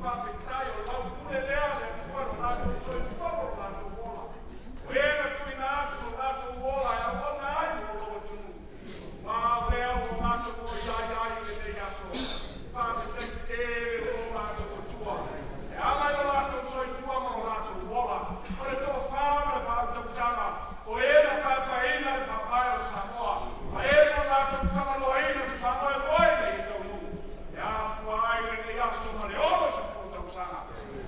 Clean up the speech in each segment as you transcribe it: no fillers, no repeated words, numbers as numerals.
Faafetai o lau pule lea le Atua i lo latou soifua ma lo latou ola. O e na tuuina atu lo latou ola e auauna ai mo lou atunuu. Ua ao lea ua matou oiai ai i lenei aso. Faafetai tele lo matou Atua e ala i lo latou soifua ma lo latou ola, o le tofa ma le faautautaga, o e na paepaeina le Faavae o Samoa, ma e na latou talanoaina se faamoemoe ina ia taunuu e afua ai lenei aso ma le 60 tausaga.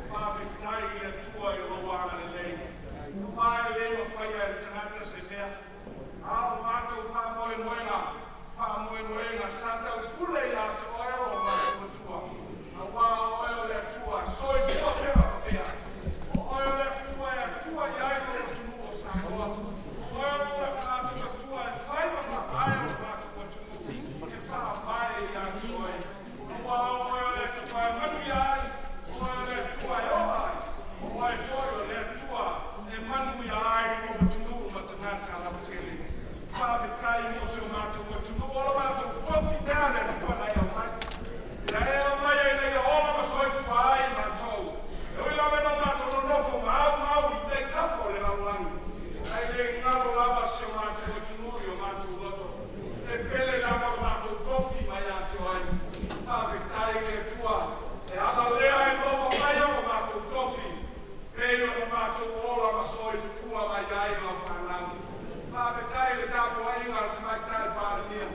Faafetai i le Atua i lou agalelei. Aua e le mafaia e le tagata se mea, a o matou faamoemoega, faamoemoega sa taupule ia te oe o matou Atua, aua o oe o le Atua soifua pea ma pea. O oe o le Atua e Atua i ai lou atunuu o Samoa. O oe o le matou Atua e fai ma faavae o le matou atunuu e faavae ia te oe. Aua o oe o le Atua e manuia ai, o oe o le Atua e ola ai, o oe foi o le Atua e manuia ai lou atunuu ma tagata lautele. Faafetai mo si o matou atunuu, o lo matou tofi lea le Atua na e aumai. Ina e aumaia ina ia ola ma soifua ai matou. E ui lava ina o matou nonofo ma aumau i nei tafa o le lalolagi, ae le galo lava si o matou atunuu i o matou loto. E pele lava lo matou tofi mai ia te oe. Faafetai i le Atua, e ala lea e maua mai o lo matou tofi, pei ona matou ola ma soifua mai ai lau fanau. Faafetai i le tapuaiga a le Tamaitai Palemia.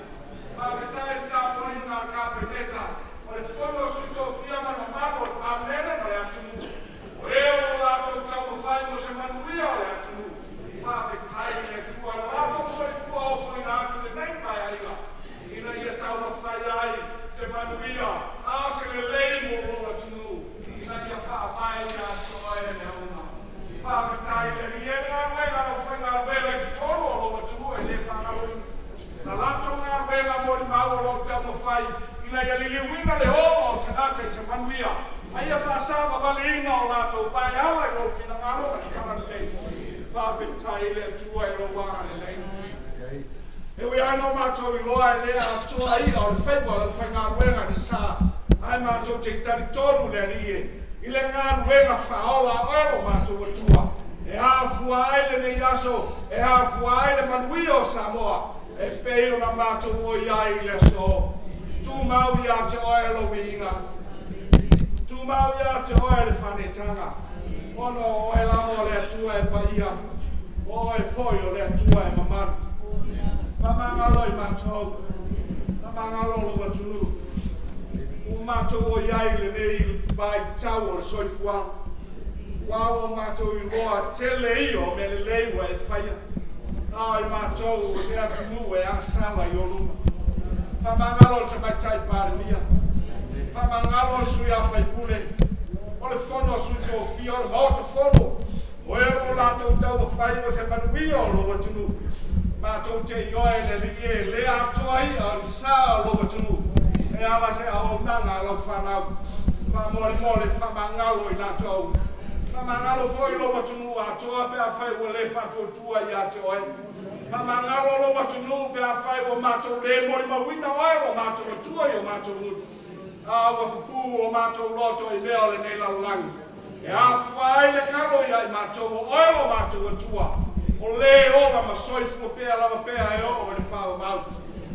Faafetai i le tapuaiga a le Kapeneta, o le Fono a Sui Tofia ma le mamalu o le Palemene ma le atunuu, o e o lo o latou taumafai mo se manuia o le atunuu. Faafetai i le Atua i lo latou soifua ofoina atu i lenei Paeaiga, ina ia taumafai ai se manuia a o se lelei mo lou atunuu, ina ia faavae ia te oe le auga. Faafetai i le Alii e le galuega a le aufaigaluega i totonu o lou atunuu e le faagaloina. Na latou galuega molimau o lo o taumafai ina ia liliuina le ola o tagata i se manuia, a ia faasavavaliina o latou paeala i lou finagalo ma le talalelei. Faafetai i le Atua i lou agalelei. E ui lava ina o matou iloa e le atoa i'a o le faiva o le aufaigaluega i le sa, ae matou te talitonu le Alii e i le galuega faaola a oe lo matou Atua, e afua ai lenei aso, e afua ai le manuia o Samoa, e pei ona matou oi ai i le aso. Tumau ia te oe lou viiga, tumau ia te oe le faaneetaga, ona o oe lava o le Atua e paia, o oe foi o le Atua e mamalu. Faamagalo i matou, faamagalo lou atunuu, ua matou oi ai i lenei vaitau o le soifuaga. Aua ua matou iloa tele ia o mea lelei ua e faia, a o i matou o se atunuu e agasala i ou luma. Faamagalo le Tamaitai Palemia, faamagalo le sui usufono, o le Fono a Sui Tofia, o le Maota Fono, o e ua latou taumafai mo se manuia o lou atunuu. Matou te ioe le Alii e le atoa i'a o le sa o lou atunuu e ala se auaunaga a lau fanau. Faamolemole, faamagalo i latou. Faamagalo foi lou atunuu atoa pe afai ua le faatuatua ia te oe. Faamagalo lou atunuu pe afai ua matou le molimauina oe ua matou atua i o matou gutu, a ua pupū o matou loto i mea o lenei lalolagi. E afua ai le galo ia i matou o oe lo matou Atua, o le ola ma soifua pea lava pea e oo i le faavavau.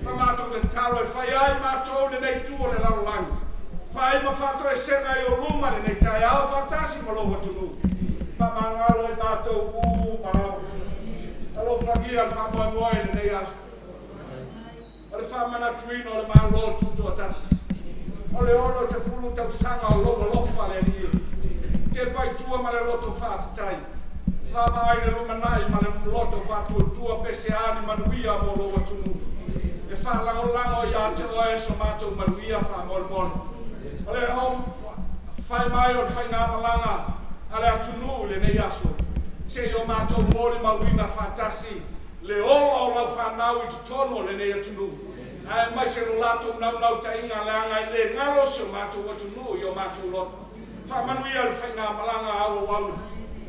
Na matou tatalo e fai ai matou lenei itu o le lalolagi. Fai ma faatoesega i ou luma lenei taeao faatasi ma lou atunuu. Faamagalo i matou uma lava. Alofagia le faamoemoe i lenei aso. O le faamanatuina o le Malo Tutoatasi. O le 60 tausaga o lou alofa le Alii e. Tepa i tua ma le loto faafetai. Vaavaai i le lumanai ma le loto faatuatua pe se a ni manuia mo lou atunuu. E faalagolago ia te oe so matou manuia faamolemole. O le fai mai o le faigamalaga a le atunuu i lenei aso, se i o matou molimauina faatasi le ola o lau fanau i totonu o lenei atunuu, aemaise lo latou naunautaiga leaga e le galo si o matou atunuu i o matou loto. Faamanuia le faigamalaga auauauna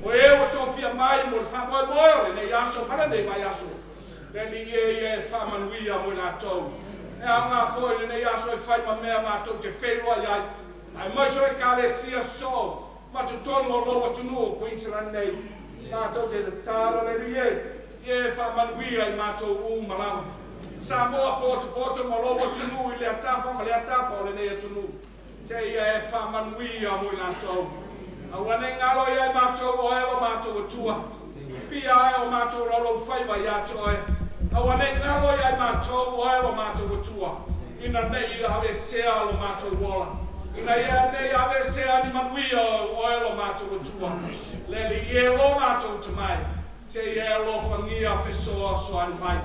o e ua tofia mai mo le faamoemoe o lenei aso ma lenei vaiaso. Le Alii e ia e faamanuia mo i latou. E aoga foi lenei aso e fai ma mea matou te feiloai ai. Aemaise o Ekalesia soo ma totonu o lou atunuu o Queensland nei. Matou te tatalo le Alii e, ia e faamanuia i matou uma lava. Samoa potopoto ma lou atunuu i lea tafa ma lea tafa o lenei atunuu. Seia e faamanuia mo i latou. Aua ne i galo ia i matou oe lo matou Atua. Pipia ae o matou laulaufaiva ia te oe. Aua ne i galo ia i matou oe lo matou Atua, ina ne i aveesea lo matou ola. Ina ia ne i aveesea ni manuia o oe lo matou Atua. Le Alii e lo matou Tamai, seia e alofagia fesoasoani mai.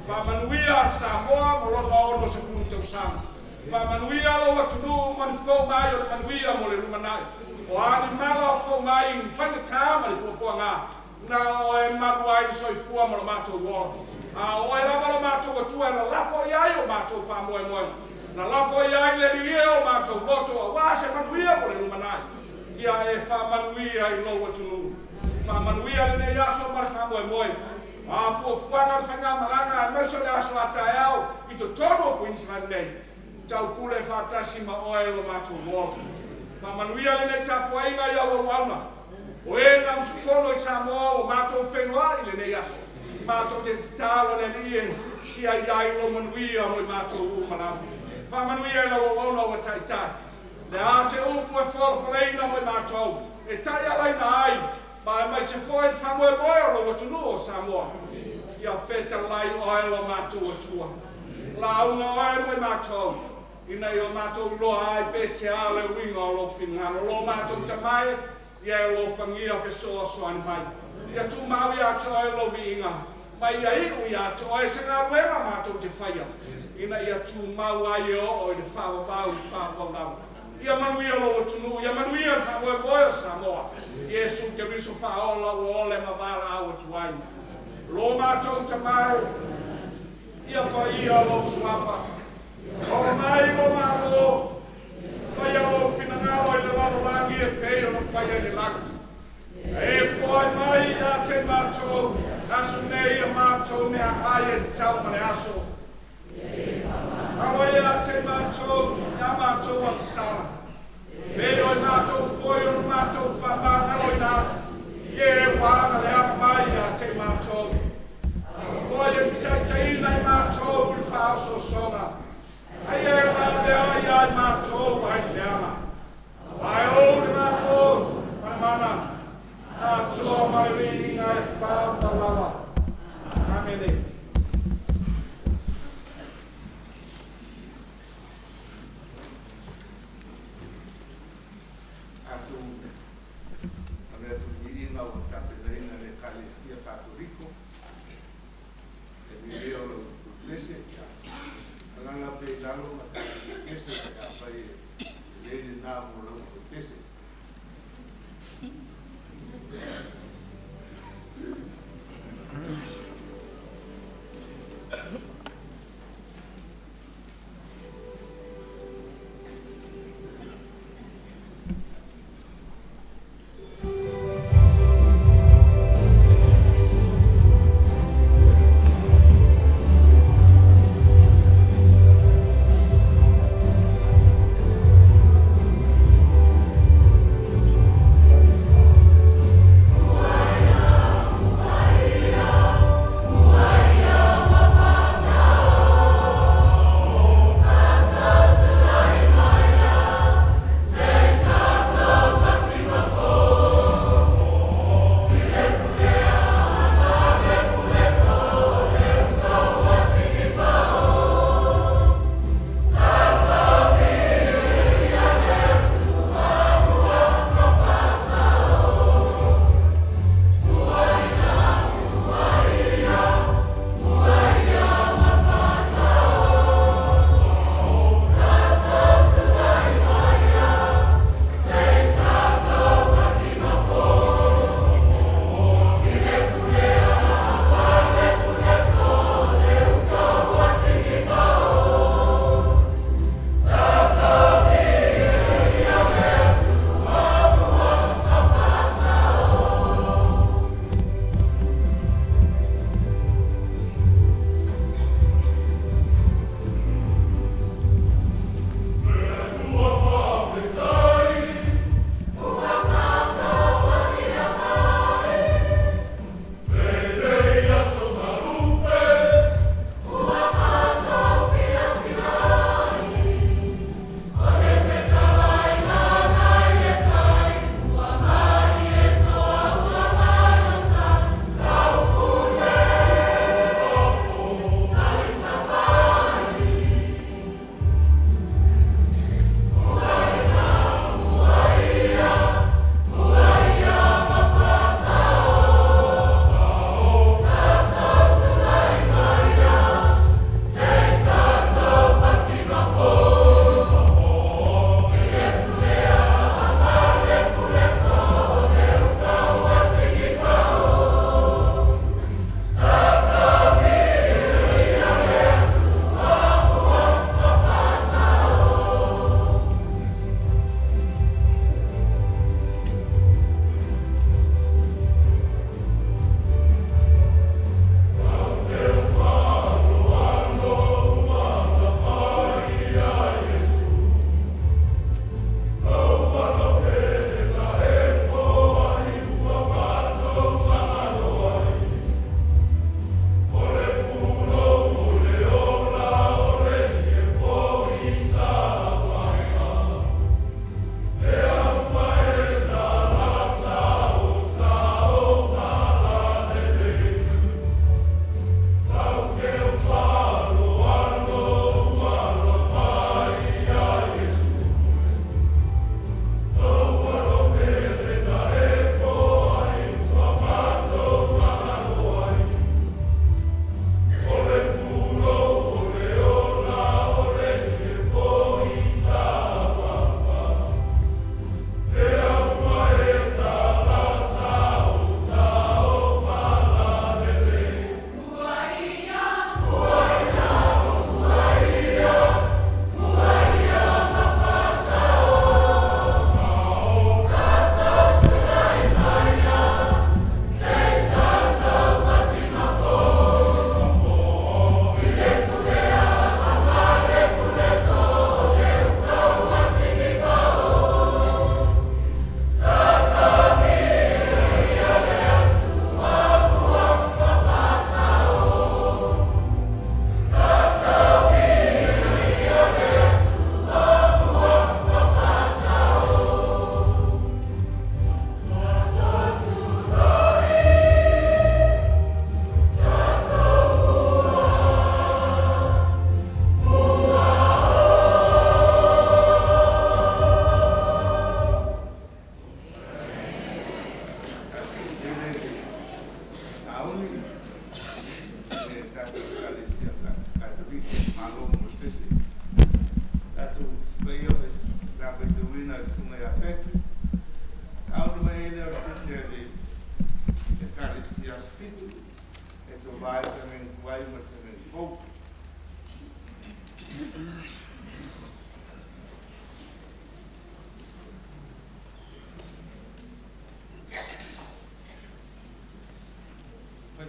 Faamanuia Samoa ma lona 60 tausaga. Faamanuia lou atunuu ma ni fou mai o le manuia mo le lumanai. O a ni mala o fou mai i ni faigata ma ni puapuaga, na o oe e malu ai le soifua ma lo matou ola. A o oe lava lo matou Atua e lalafo i ai o matou faamoemoega, lalafo i ai le Alii e o matou loto aua se manuia mo le lumanai. Ia e faamanuia i lou atunuu. Faamanuia lenei aso ma le faamoemoe. A fuafuaga o le faigamalaga aemaise o le aso a taeao i totonu o Queensland nei, taupule faatasi ma oe lo matou ola. Faamanuia lenei tapuaiga i au auauna, o e na usufono i Samoa ua matou feiloai i lenei aso. Matou te tatalo le Alii e, ia i ai lou manuia mo i matou uma lava. Faamanuia i lau auauna ua taitai. Le a se upu e folafoleina mo i matou, e taialaina ai ma aemaise foi le faamoemoe o lou atunuu o Samoa, ia fetalai oe lo matou Atua. Lauga oe mo i matou, ina ia o matou iloa ai pe sea le uiga o lou finagalo. Lo matou Tama e, ia e alofagia fesoasoani mai. Ia tumau ia te oe lou viiga, ma ia iu ia te oe se galuega matou te faia, ina ia tumau ai e oo i le faavavau faavavau lava. Ia manuia lou atunuu, ia manuia le faamoemoe o Samoa. Iesu Keriso Faaola ua ole ma valaau atu ai. Lo matou Tama e, ia paia lou suafa. Oo mai lo Malo, faia lou finagalo i le lalolagi e pei ona faia i le lagi. E foai mai ia te matou aso nei a matou meaai e tatau ma le aso. Alo ia te matou ia matou agasala, pei o i matou foi ona matou faamagaloina atu i e ua agaleaga mai ia te matou. Aua foi e fitaitaiina i matou i le faaosoosoga, a ia e lavea ia i matou ai le leaga. Aua e ou le Malo ma le mana, atoa ma le viiga e faavavau. Amene.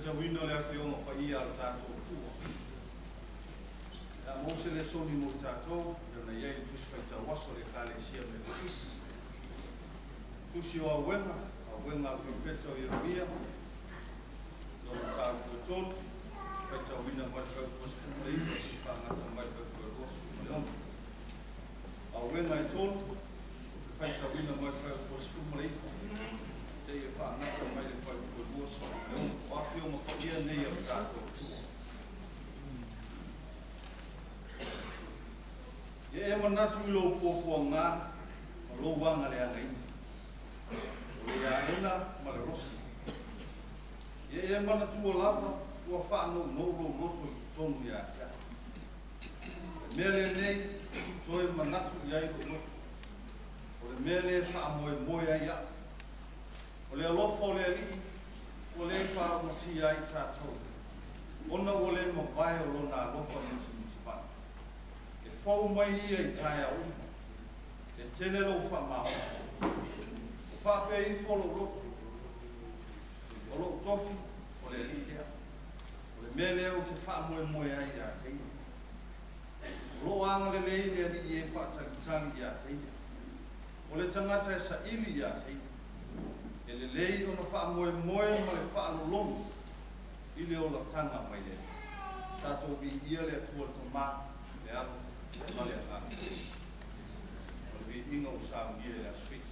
Faitauina o le Afioga Paia a lo tatou Atua. O le a maua se lesoni mo i tatou, e pei ona i ai le Tusi Faitau Aso a le Ekalesia Metotisi. Tusi o Auega, Auega a le Perofeta o Ieremia, lona mataupu e 3, faitauina mai le fuaiupu 19 seia faagata mai le fuaiupu 26. Auega e 3, faitauina mai le fuaiupu 19 seia faagata mai le fuaiupu 26. O Afioga Paia nei a lo tatou Atua. Ia e manatu i lou puapuaga ma lou agaleagaina, o le aena ma le losi. Ia e manatua lava ua faanounou lou loto i totonu ia te au. O le mea lenei toe manatu i ai lou loto, o le mea lea e faamoemoe ai au. O le alofa o le Alii ua le faaumatia ai tatou, ona ua le mavae o lona alofa musumusuai. E fou mai ia i taeao uma, e tele lou faamaoni. Ua faapea ifo lou loto, O lou tofi, o le Alii lea. O le mea lea ou te faamoemoe ai ia te ia. O lo o agalelei le Alii i e faatalitali ia te ia. O le tagata e saili ia te ia. E lelei ona faamoemoe ma le faalologo i le olataga mai le Alii. Tatou viia le Atua le Tama, le Alo ma le Agaga Paia. O le viiga ua saunia i le aso Fitu.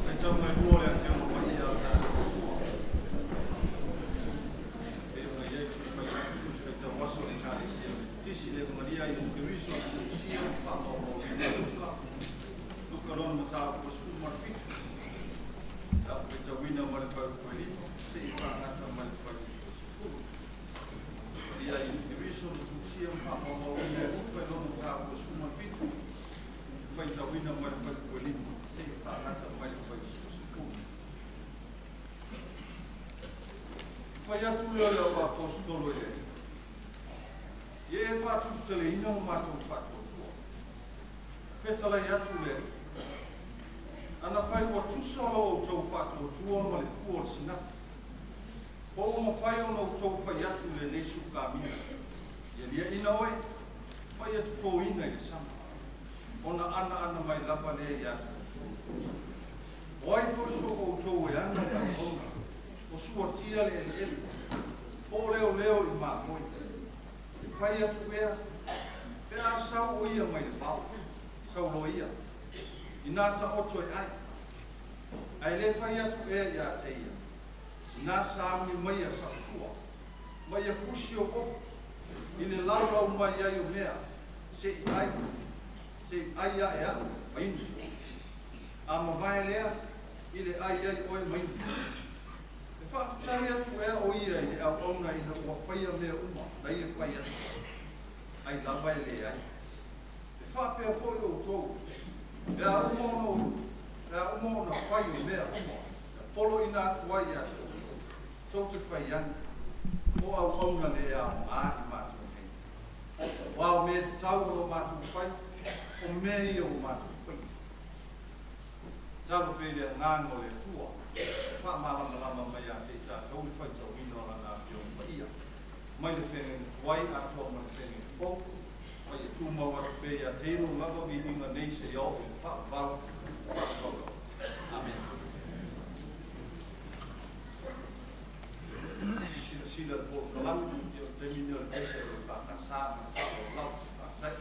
Faitauga lua o le Afioga Paia a lo tatou Atua e pei ona i ai le Tusi Paia, Tusi Faitau Aso a le Ekalesia Metotisi i le Evangeli a Iesu Keriso na tusia ma faamaumauina e Luka, Luka lona mataupu e 17, le afu faitauina mai le fuaiupu e 5 seia fagata mai le fuaiupu e 10. Paia a Iesu Keriso na tusia ma faamaumauina e Luka i lona mataupu e 17, faitauina mai le fuaiupu e 5 seia fagata mai le fuaiupu e 10. Fai atu lea o le au aposetolo i le Alii, ia e faatuputeleina lo matou faatuatua. Fetalai atu le Alii, ana fai ua tusa lo outou faatuatua ma le fua o le sinapi, po ua mafai ona outou fai atu i lenei sukamina, ia liaina oe, ma ia totoina i le sami, ona anaana mai lava lea ia te outou. O ai foi so outou e ana le auauna, o suatia le eleele, po o leoleo i mamoe, e fai atu ea, pe a sau o ia mai le vao, sau loa ia, ina taoto e ai, ae le fai atu ea ia te ia, ina sauni maia sau sua, ma ia fusi ou ofu, i le laulau mai ai o mea, se i ai, se i ai ae au, ma inu. A mavae lea, i le ai ai oe ma inu. E faafetai atu ea o ia i le auauna ina ua faia mea uma na ia fai atu ai? Ai lava e leai. E faapea foi outou, pe a uma ona, pe a uma ona fai o mea uma na poloaiina atu ai ia te outou, tou te fai ane, o auauna le aoga i matou nei. Aua o mea e tatau ona matou fai, o mea ia ua matou faia. Tatalo pea i le Agaga o le Atua e faamalamalama mai ia te i tatou le faitauina o Lana Afioga Paia, mai le Feagaiga Tuai atoa ma le Feagaiga Fou, ma ia tumau atu pea ia te ia lou lava viiga nei seia oo i le faavavau faavavau lava. Amene. Silasila i le polokalame, ia o le taimi lenei o le pese a le EFKS ma le faaaloalo lava. Faafetai.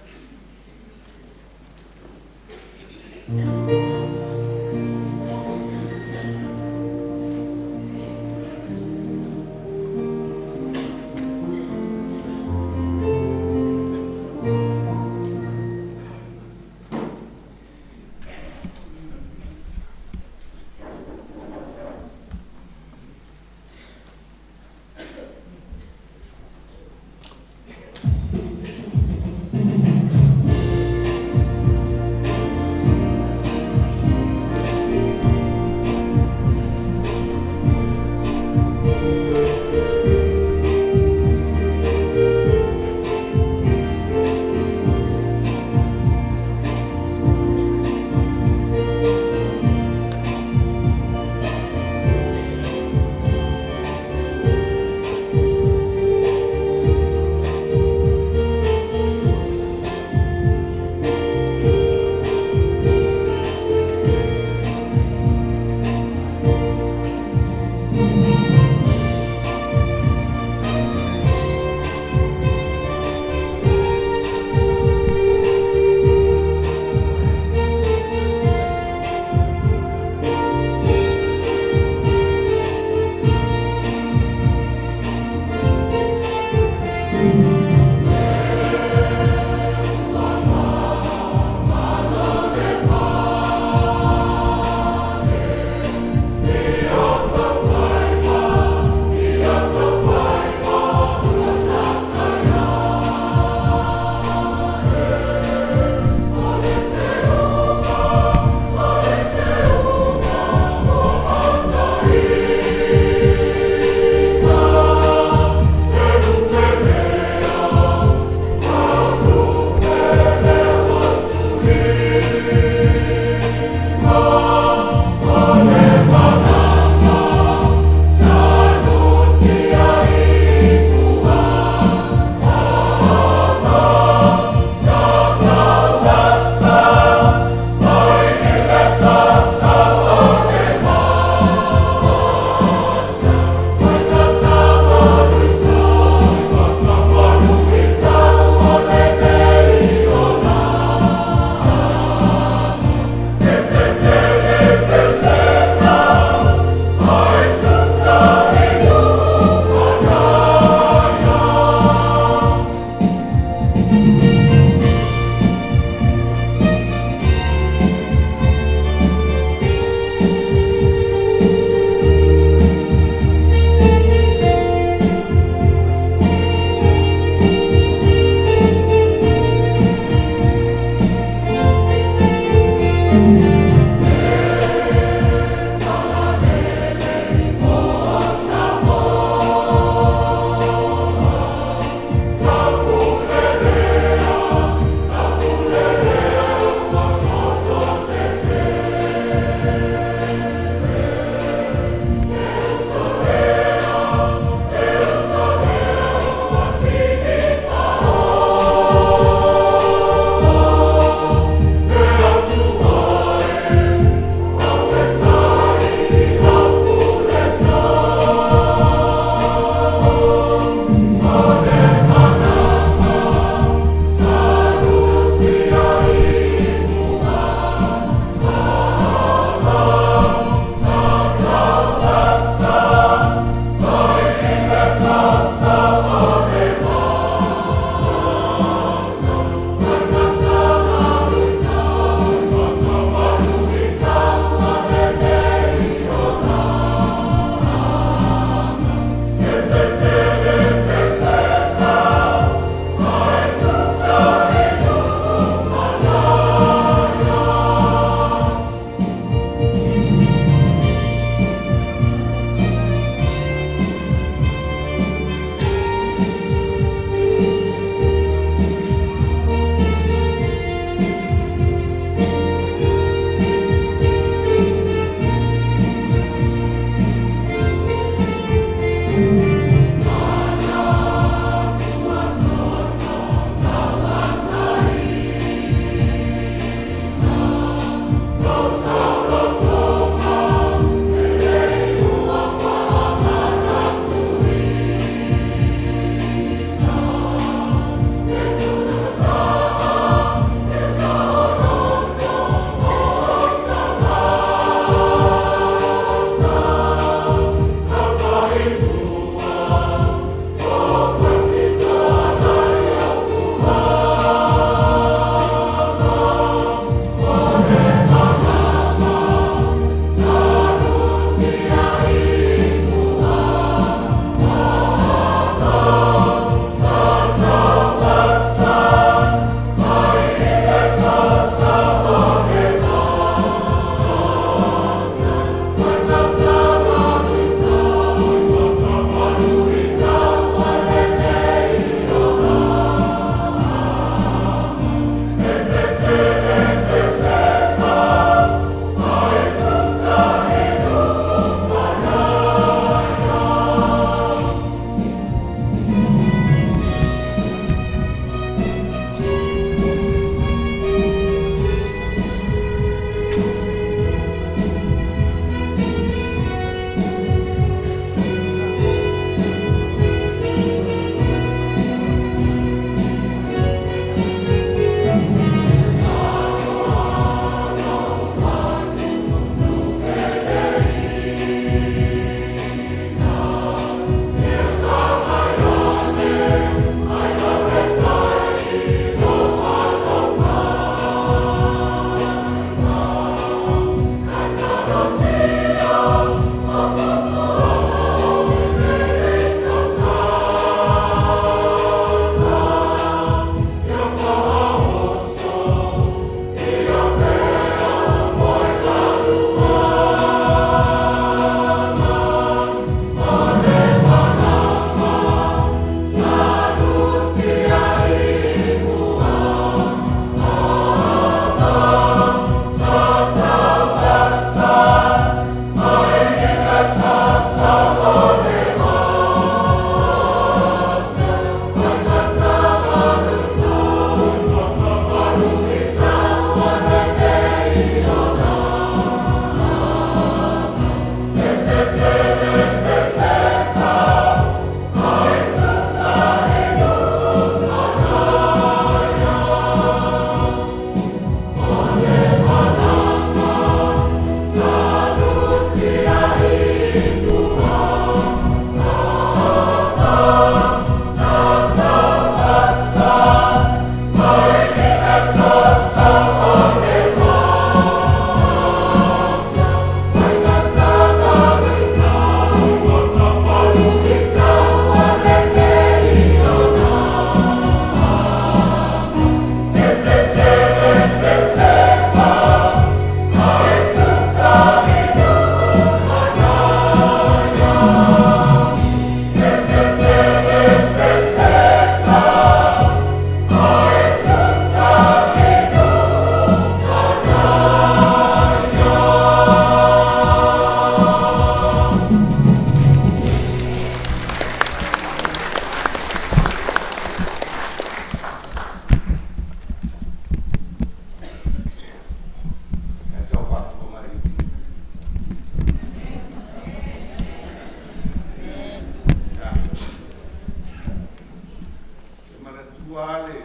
manatua lava le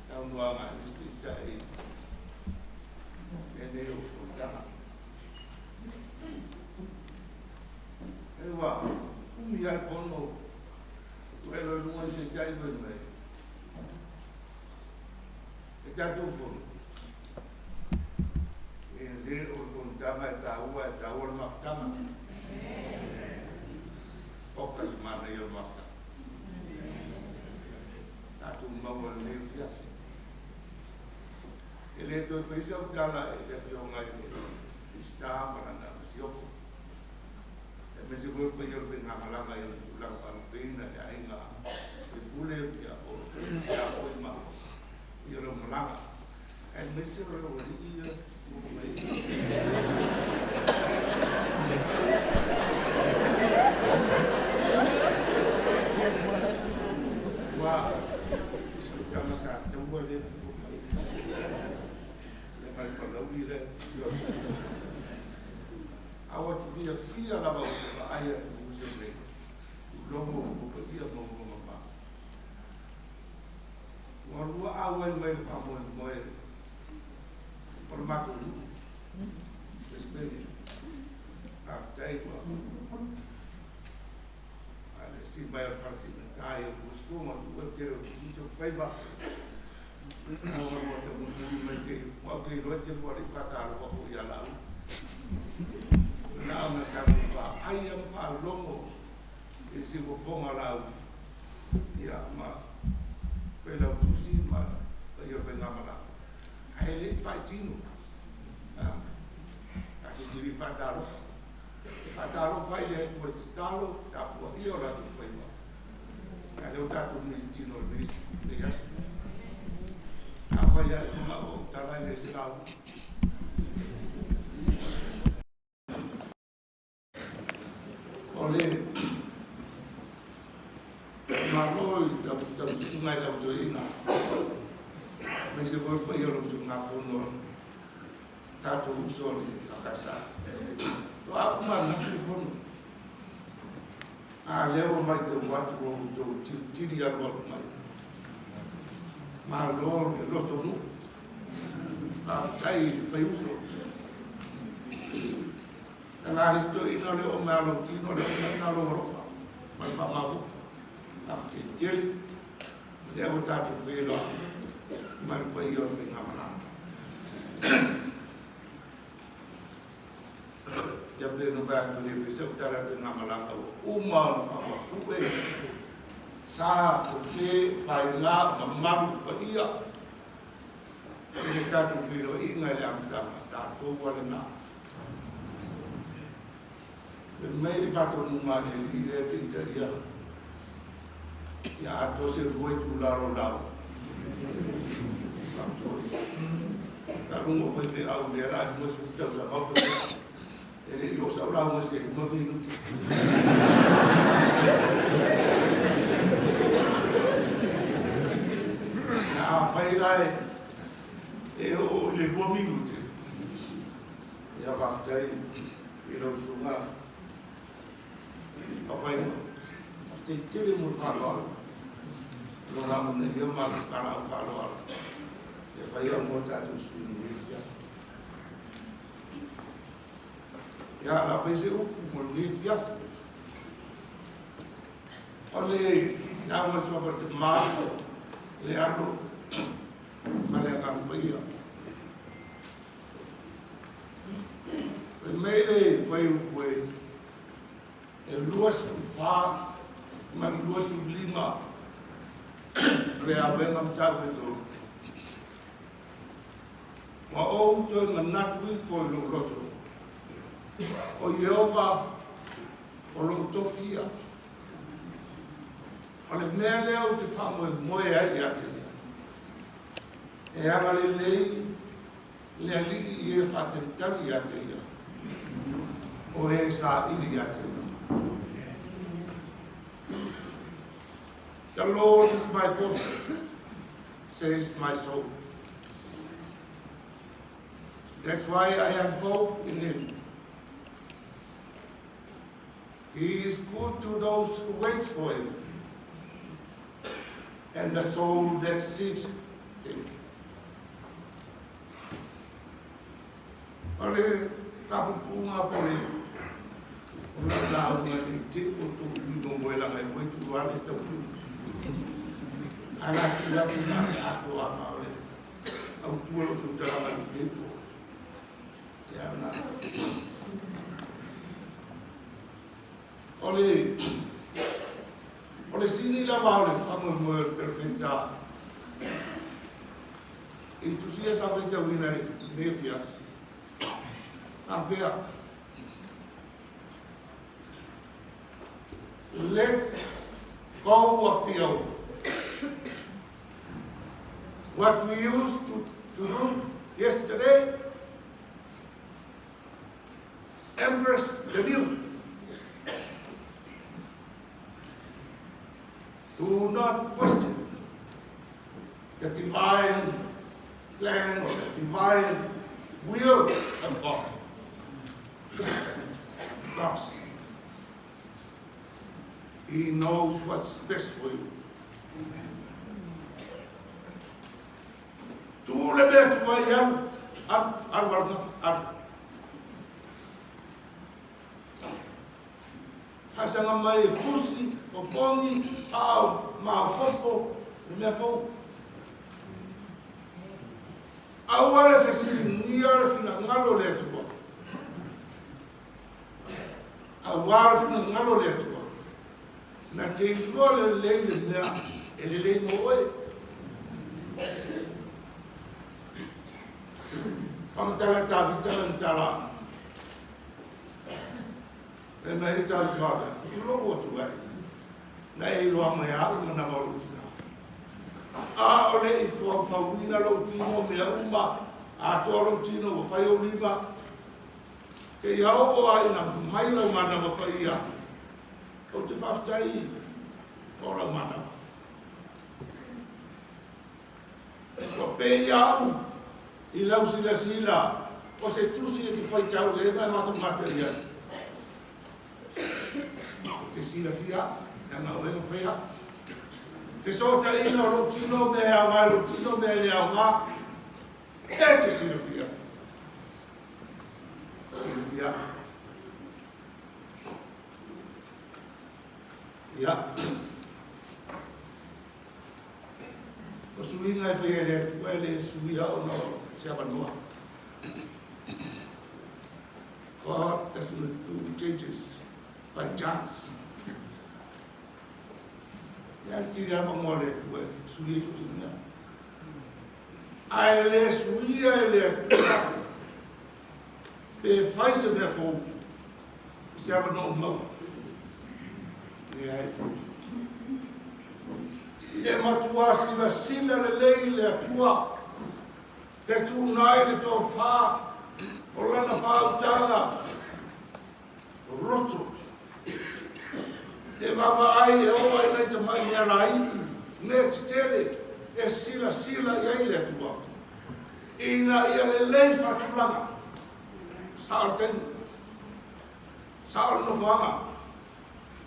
saunoaga a le Isi Taitai i mea nei o fonotaga. E ua umi lava le fono, ua elo i luga le Taitai fai mai, E tatou fono, e le o le fonotaga e taua, e taua le mafutaga. Oka se manaia o le mafutaga. Tatou maua i lenei afiafi. E le toe faia sau tala i le Afioga i le Minisita ma lana Masiofo, aemaise foi o le paia o le faigamalaga i ona tulaga faalupeina i aiga faipule po o le a foi ma ia lau malaga, aemaise o le alii ia ua tama sa taua lea mai le mai Palauli lea. A ua te fiafia lava ou te vaai atu i uso nei, logo o paia ma ua mamalu. Ua lua auai mai le faamoemoe o le matou nuu, Pesetene. Faafetai ua a le sii mai o le falesigata i o usufono ua tele o tutu faiva. A ua lua tamulimuli mai se ua ou te iloa e te lua le faatalofa foi ia lau. Na ona tatou vaai ma faalogo i siufofoga lau ia ma Failautusi ma le paia o le faigamalaga, ae le i pai tino. Tatou te le faatalofa. E faatalofa ai le Atua i le tatalo tapuaia o latou faiva, ae lea ua tatou militino i lenei aso. Afai ae manao ou tala e le se lauga. O le Malo i lau susuga i lau toeaina, aemaise foi le paia o lau usugafono a tatou uso a le EFKS. O a uma ananafi le fono, a lea ua matau atu ua outou tilitili alualu mai. Malo le lotonuu, faafetai i le faiuso. Na le isi toeaina o le oo mai lava o lou tino, le oo mai na o lou alofa ma le faamaopoopo. Faafetai tele, o lea ua tatou feiloai ma le paia o le faigamalaga. Ia pei ona fai atu, e le fai sau tala i le faigamalaga ua uma ona faamapue sa, tofe, faiga, mamalu, paia i le tatou feiloaiga i le amataga, tatou lava lena. Fai mai le faatonuga a le Alii lea e taitaia ia atoa se lua itula o lau faamasoli. Taluga o faifeau lea la 50 tausaga o faifeau. E le i oo sau lauga i se 5 minute. Afai la e oo i le 2 minute, Ia faafetai i lau susuga Afaina. Faafetai tele mo le faaaloalo. Lo la manaia ma le talaau faaaloalo. Ia fai au mo tatou sui lenei afiafi. Ia, la fai se upu mo lenei afiafi. O le lauga suafa le Tama, le Alo, ma le Agaga Paia. Fai mai le fuaiupu e 24 ma le 25 o le Avega Mataupu e 3. Ua ou toe manatu ifo i lou loto, o Ieova o lou tofi ia. O le mea lea ou te faamoemoe ai ia te ia. E agalelei le Alii i e faatalitali ia te ia, o e saili ia te ia. The Lord is my portion, says my soul. That's why I have hope in him. He is good to those who wait for him. And the soul that seeks Him. O le faapupuuga po le o lau lauga ne i te i ua outou lima moe laga e moe tuu ala e tau tuu. Ala atu lava i le atoaga o le autu o lau tautalaga i lenei po. Ia na. O le o le sini lava o le faamoemoe o le perofeta i tusia sa faitauina i lenei afiafi. Faapea, Let go of the old. What we used to do yesterday, embrace the new. Do not question the divine plan or the divine will of God. Because He knows what's best for you. Tu le mea tu ai alu, alu, alu, alu, alu. Faasaga mai e fusi, opogi, faaao maopoopo, le mea fou. Aua le fesiligia le finagalo o le Atua. Aua le finagalo o le Atua. Na te iloa lelei le mea e lelei mo oe. Faamatala Tavita lana tala. E mai e tau tuaga, i lou atu ai. Na e iloa mai au i manawa o lou tina. A o le i faufauina lou tino mea uma, atoa lou tino ua fai ou lima, seia oo lava ina mai lau manawa paia, ou te faafetai o lau manawa. Ua pei au i lau silasila o se tusi e te faitau i ai ma e matamata i ai. Ou te silafia leaga o oe na faia. Fesootaiga o lou tino, mea e aoga i lou tino, mea e le aoga, e te silafia. Silafia. Ia. O suiga e faia e le Atua e le suia ona o se avanoa. God does not do changes by chance. E a tiri ava mo le Atua e suia i so se mea. A e le suia e le Atua pe fai se mea fou i se avanoa maua. Leai. E matua silasila lelei le Atua, te tuuna ai le tofā o lana faautaga o loto. E vaavaai e oo ai nai tamai mea laiti, mea tetele e silasila i ai le Atua, ina ia lelei faatulaga. Sao le taimi, sao le nofoaga.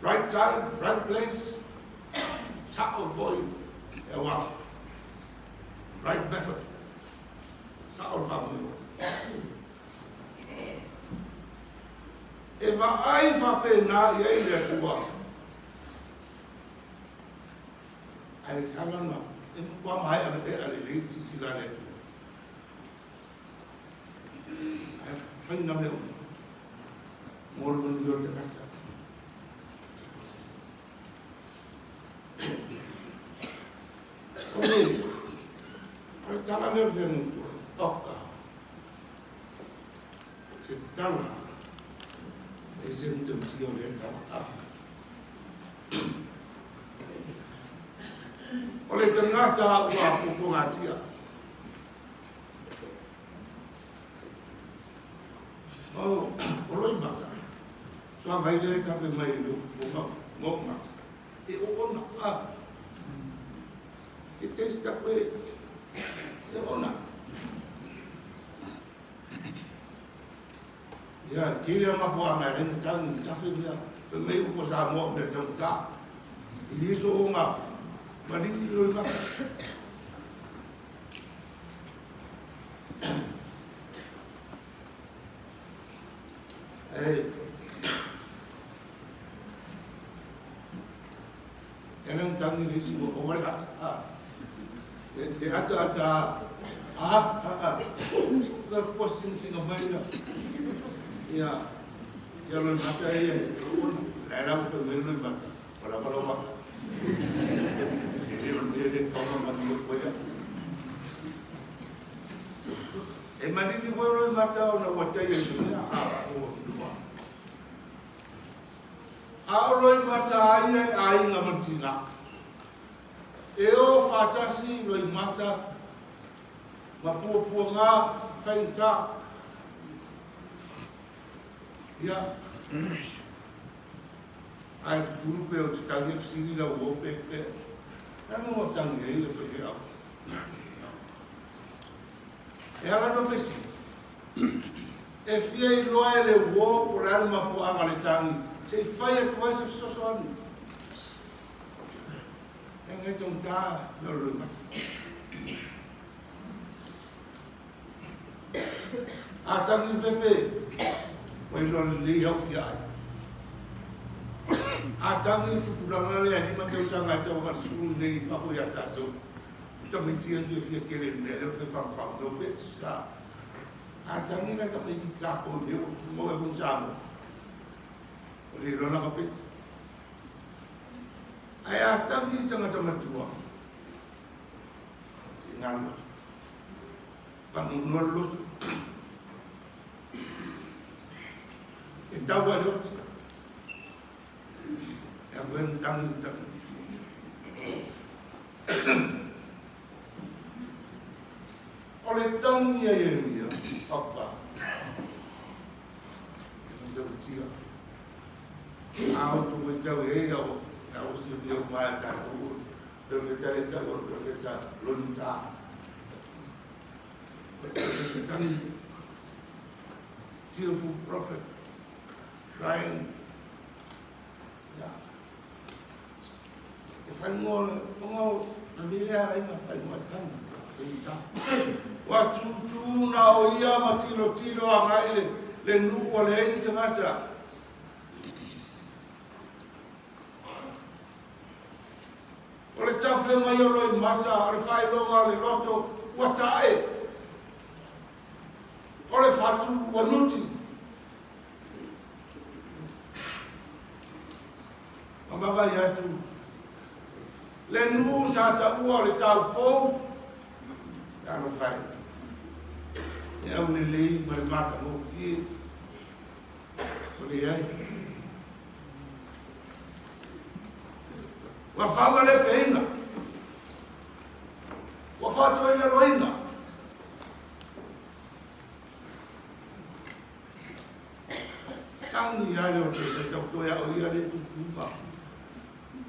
Right time, right place, sao foi e auala. Right method, sao le faamoemoe. E vaai faapena i ai le Atua. Ae ala na, e matua maea le ea lelei le silasila a le Atua. Ae fai na mea uma mo le manuia o le tagata. O le, o le tala lea o le feagaitua, oka, se tala, e se matautia o lea tala. Ah. O le tagata ua pupugatia. O, o Loimata, suavai lea e tafe mai i le upu mo mata. E oona, a. Ke taste that way. E oona. Ia, tele a mafuaaga e ala ai ona tau i tafe mea, fai mai upu a Samoa o mea taugata. E le soona Maligi Loimata. E, e le tangi le isi o wale ata. A, e ata ata a, a, a. Ka kua singa mai ia. Ia, ia Loimata e ia, e ona. La la ufe mai Loimata. Wala wala mata. E le o le le tonga mani o koea. E maligi foi Loimata ona ua taia i se mea a o lua. A o Loimata a ia e aiga ma le tina. E o faatasi Loimata ma puapuaga faigata. Ia, ae tutulu pea o te tangi e fesili lau uo pe pe. Le a mo tangi ai e faifeau. E ala no fesili. E fia iloa e le uo po o le a le mafuaaga o le tangi se i fai atu ai se fesoasoani. E ngai taugata mea o le loimata. A tangi le pepe, ua iloa lelei au fia ai. A tangi le tupulaga lea 5 tausaga e tau agai le 10 nei i fafo ia tatou. Tamaiti e fiafia tele i le mea lea o le fai fagafau no bits. A tangi la tamaiti tatou i mea ua maua e fong Samoa. O le iloa laka peti. Ae a tangi le tagata matua, te ngā loto. Whanonoa le loto. E tau ai le oti. E a whai tangi le tangi. O le tangi a Ieremia, papa, e tau tia. A o tu whaitau e hei au, e au si whia mai a tātou, pe whaitau e tau, pe whaitau loni tā. Pe tangi, tearful prophet, crying, yeah. E whaingoa, onga o le ala inga whaingoa e tangi, e tā. Ua tūtū na o ia ma tilo tilo a ngai le, le nuu o le eini tangata. O le tafe mai o Loimata, o le faailoga o le loto, ua tae. O le fatu, ua nuti. Ma vaavaai atu le nuu sa taua o le taupou, talofa e, e aulelei ma le matagofie o leai. Ua faamalepeina, ua faatoilaloina. Tangi ai le o te whetau toe a o ia le tūtūma.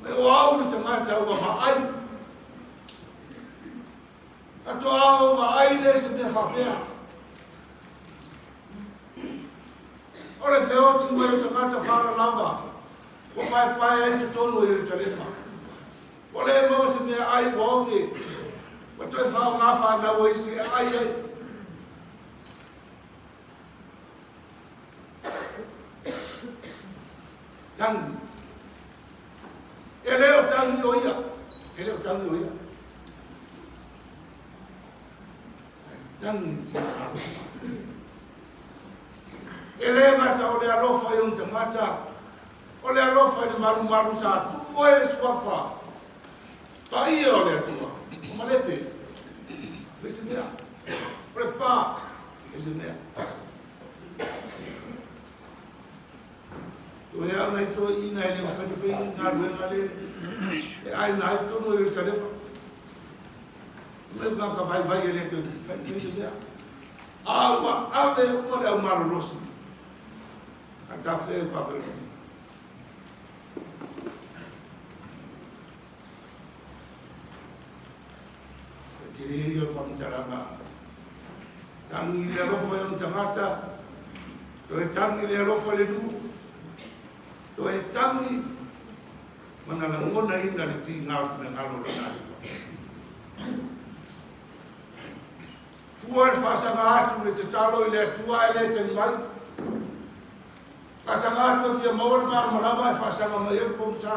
Me o au le tagata ua vaai. Katoa au vaai le se mea faapea. O le feoti mai o tagata faalalava ua paepae ai totonu o Ierusalema. Ua le maua se mea ai ua oge, ua toe faaaoga fanau ai se ai ai. Tangi. E le o tangi o ia. E le o tangi o ia. Tangi te alofa. E le gata o le alofa i ona tagata, o le alofa i le malumalu sa tuu ai le suafa paia o le Atua, o Malepe, le se mea, o le pa, le se mea. To hea ana i toeaiina e le mafai ona fai galuega le e aiga ai totonu o Ierusalema. Mai ka ka vaivai e le toe fai fai se mea. A ua ave uma le au malolosi. Ka tafe e Papeloni. E tele ia o le faamatalaga. Tangi le alofa i ona tagata, toe tangi le alofa i le nuu, toe tangi Ma na lagonaina le tiga o le finagalo o Lona Atua. Fua le faasaga atu le tatalo i le Atua ae le tali mai. Faasaga atu e fia maua le malamalama ae faasaga mai ai le pogisa.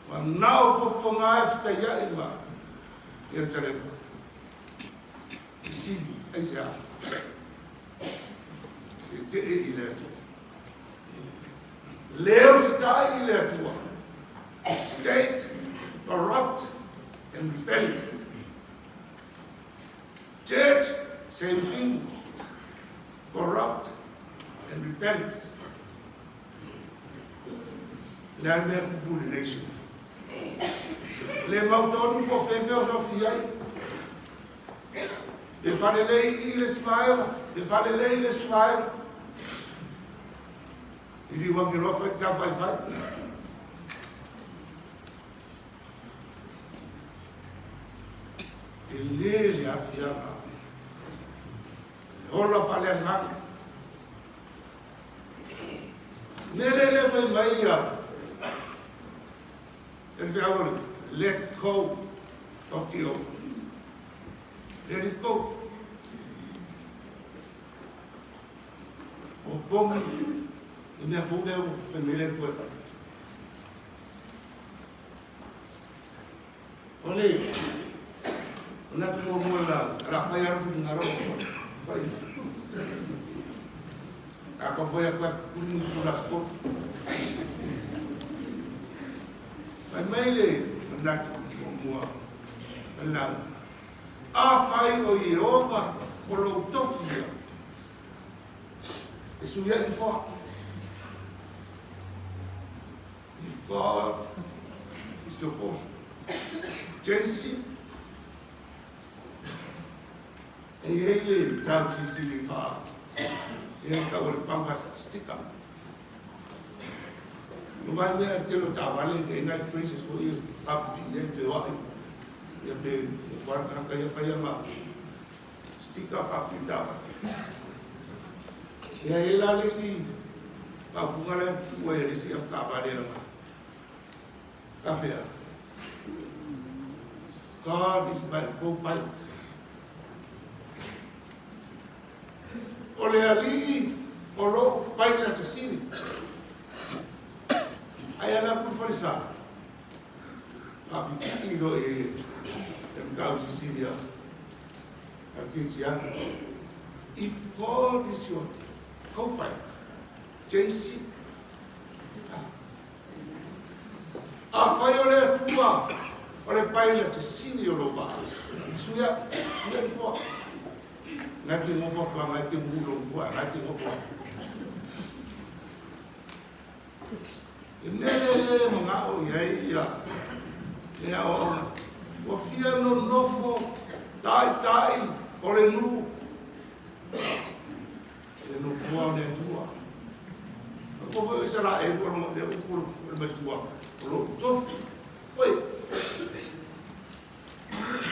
Manao puapuaga e fetaiai ma Ierusalema. Fesili, aisea? Tetee i le Atua. Le usitai i le Atua. State corrupt and rebellious. Church, same thing. Corrupt and rebellious. Le a le mea pupu le nation. Le mautonu po fefe o sofi ai. Pe falelei i le isi vaega, pe falelei i le isi vaega. I liu ake loa fai ta fai fai. E lē le aafiaga, le ola faaleagaga. Mea lea lea fai mai ia e le feau o le let go of the old. Let it go. O pogi i mea fou lea ua fai mai le Atua e fai. O le manatu muamua la, o le a fai lava le finagalo o fai. A ka fai atu atu kuli ni kula skol. Fai mai le manatu muamua o le lauga. Afai o Ieova o lou tofi ia, e sui ai nofoa. If God is your portion, Jesse, e i ai le tau silisili faa, e ai tau o le panga sticker. No vai mea le tele o taavale, e nai phrases foi e kapipii ai feoai, ia pe wharakaka ia whai ama sticker whapii taavale. Ia e la le isi faaupuga lea ua e le isi au taavale lava. Ka pea. God is my co-pilot. O le Alii o lou pailata sili. Ai ana ku falesa. Faapipii loa i ai e matau sisili a Kitiana. If God is your co-pilot, JC, Afai o le Atua o le pailata sili o lou vaa, suia, suia nofoa. Na e te nofo atu ana e te muhu lou nofoa, na e te nofo atu. Le mea lea lea e manao i ai ia le aoaoga, ua fia nonofo taitai o le nuu, le nofoa o le Atua. A ko foi o Isaraelu o le upu o le matua, o lou tofi. Oi!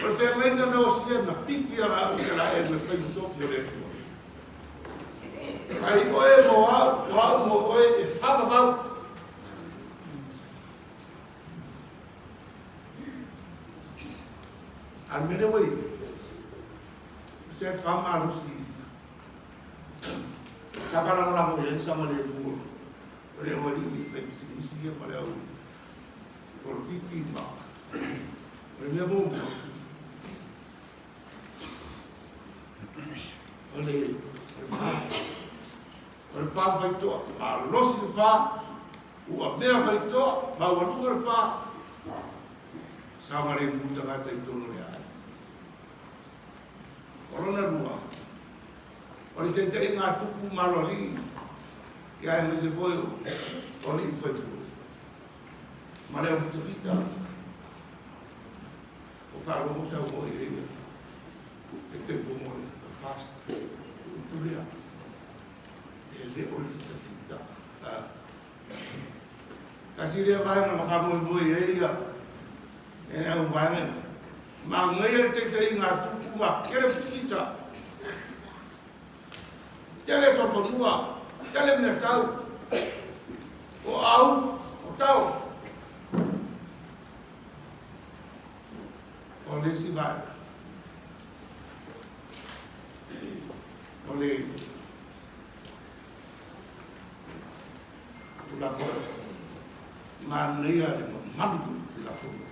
O le feagaiga na osia na piki a au Isaraelu e fai ma tofi o le Atua. Ai oe mo au, o au mo oe e whakawau. A mele wai, se whamalosi, sa whalagolago i ai sa male mua, o le aualii e whai pisinisi ia ma le au polokiki ma o le mea muamua, o le pā, o le pā faitoa, malosi le pā, ua mea faitoa, maualuga le pā, saogalemu tagata i totonu o le aiga. O lona lua, o le taitaiga a tupu ma aloalii, ia aemaise foi o alii ma faipule, ma le aufitafita. O faalogo saunoa i ai le Taitaifono o le FAST, upu lea, e le o le fitafita. Tasi lea vaega na faamoemoe i ai ia e le au vaega ia. Manaia le taitaiga a tupu ma tele fitafita. Tele solofanua, tele meatau. O au, o tao. O le isi vaega, o le Tulafono, manaia le mamalu o le Tulafono,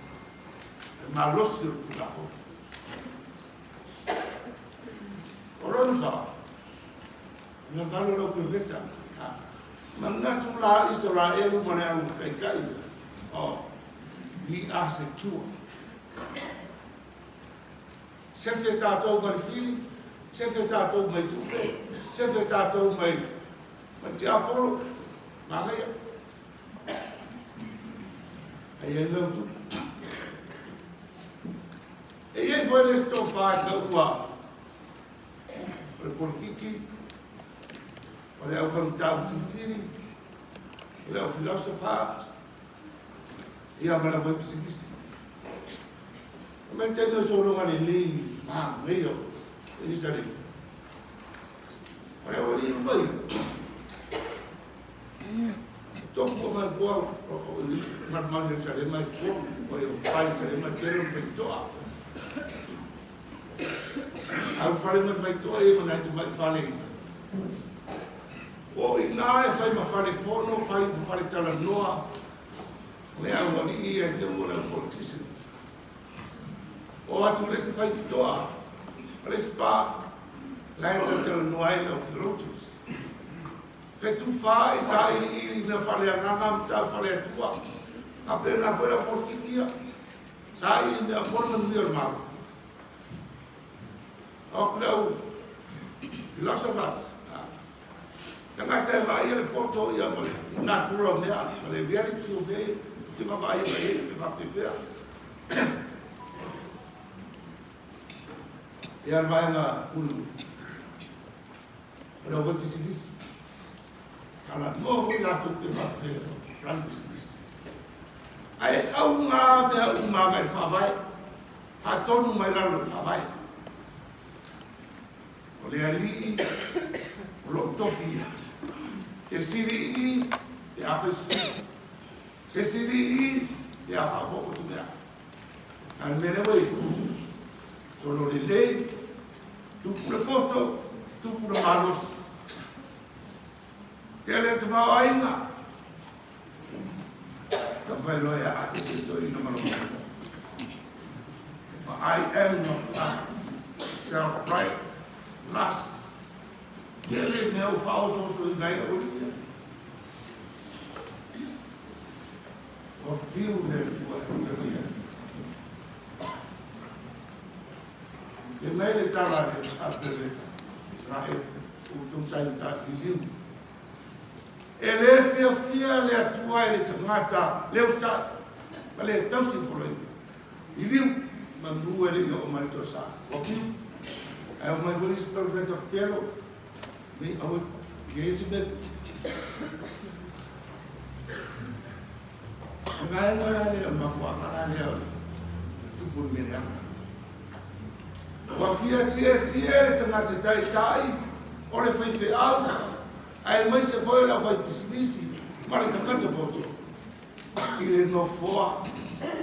le malosi o le Tulafono. O lona fa, vavalo lau peveta, manatu la Isaraelu ma le au taitai ia, oh, we are secure. Sefe tatou mai le fili, sefe tatou mai tupe, sefe tatou mai ma le tiapolo, manaia. Ai ai mea o tupu. E i ai foi le isi tofa e taua o le polokiki, o le aufaimataupu silisili, o le aufilosofa, ia ma le aufaipisinisi. Mai le taimi o sologa lelei manaia o Ierusalema. O le aualii uma ia. Tofu o mai kua o malumalu Ierusalema i kua, o i o pai Ierusalema tele o faitoa. Au fale mai faitoa ia ma nai tamai fale i. O i nā e fai ma fale fono, fai ma fale talanoa, le aualii ia e te ua le au politicians. O atu le isi faitotoa, o le isi pa, la e talatalanoa ai le au theologians. Fetufaai sailiili i mea faaleagaga ma tau faaleatua. Faapena foi lau polokiki ia. Saili i mea mo le manuia o le Malo. O atu le au philosophers. Tagata e vaaia le poto ia ma le natura o mea, ma le reality o mea ia, te vaavaaia mai ai, e faapefea. Ia le vaega mulimuli. O le au faipisinisi. Talanoa foi latou pe faapefea run pisinisi. Ae auga mea uma mai le faavae, faatonu mai lalo o le faavae. O le alii o loo tofi ia. Te sili i i, pe a fai susuga. Te sili i i, pe a faaopoopo se mea. A o le mea lea ua i ai, solo lelei, Tupu le poto, tupu le malosi. Tele le tamaoaiga. Taumafai loa e aate se toeaina ma lona uso. Ma I am not I. Self pride, lust. Tele mea ua faaosoosoina ai le aualii. Ua fiu le Atua e fai atu. Fai mai le tala a le Apereta, Israel, outou sa i uta liliu. E le fiafia le Atua i le tagata le usitai ma le tausi i poloaiga. Liliu, manu e le i oo mai le toesa. Ua fiu. Ae omai foi isi perofeta pepelo, nei aua i ai se mea. O le vaega la lea, o le mafuaaga la lea o le tupu o le mea leaga. Ua fia tietie le tagata taitai o le faifeau, aemaise foi o le aufaipisinisi ma le tagata poto i le nofoa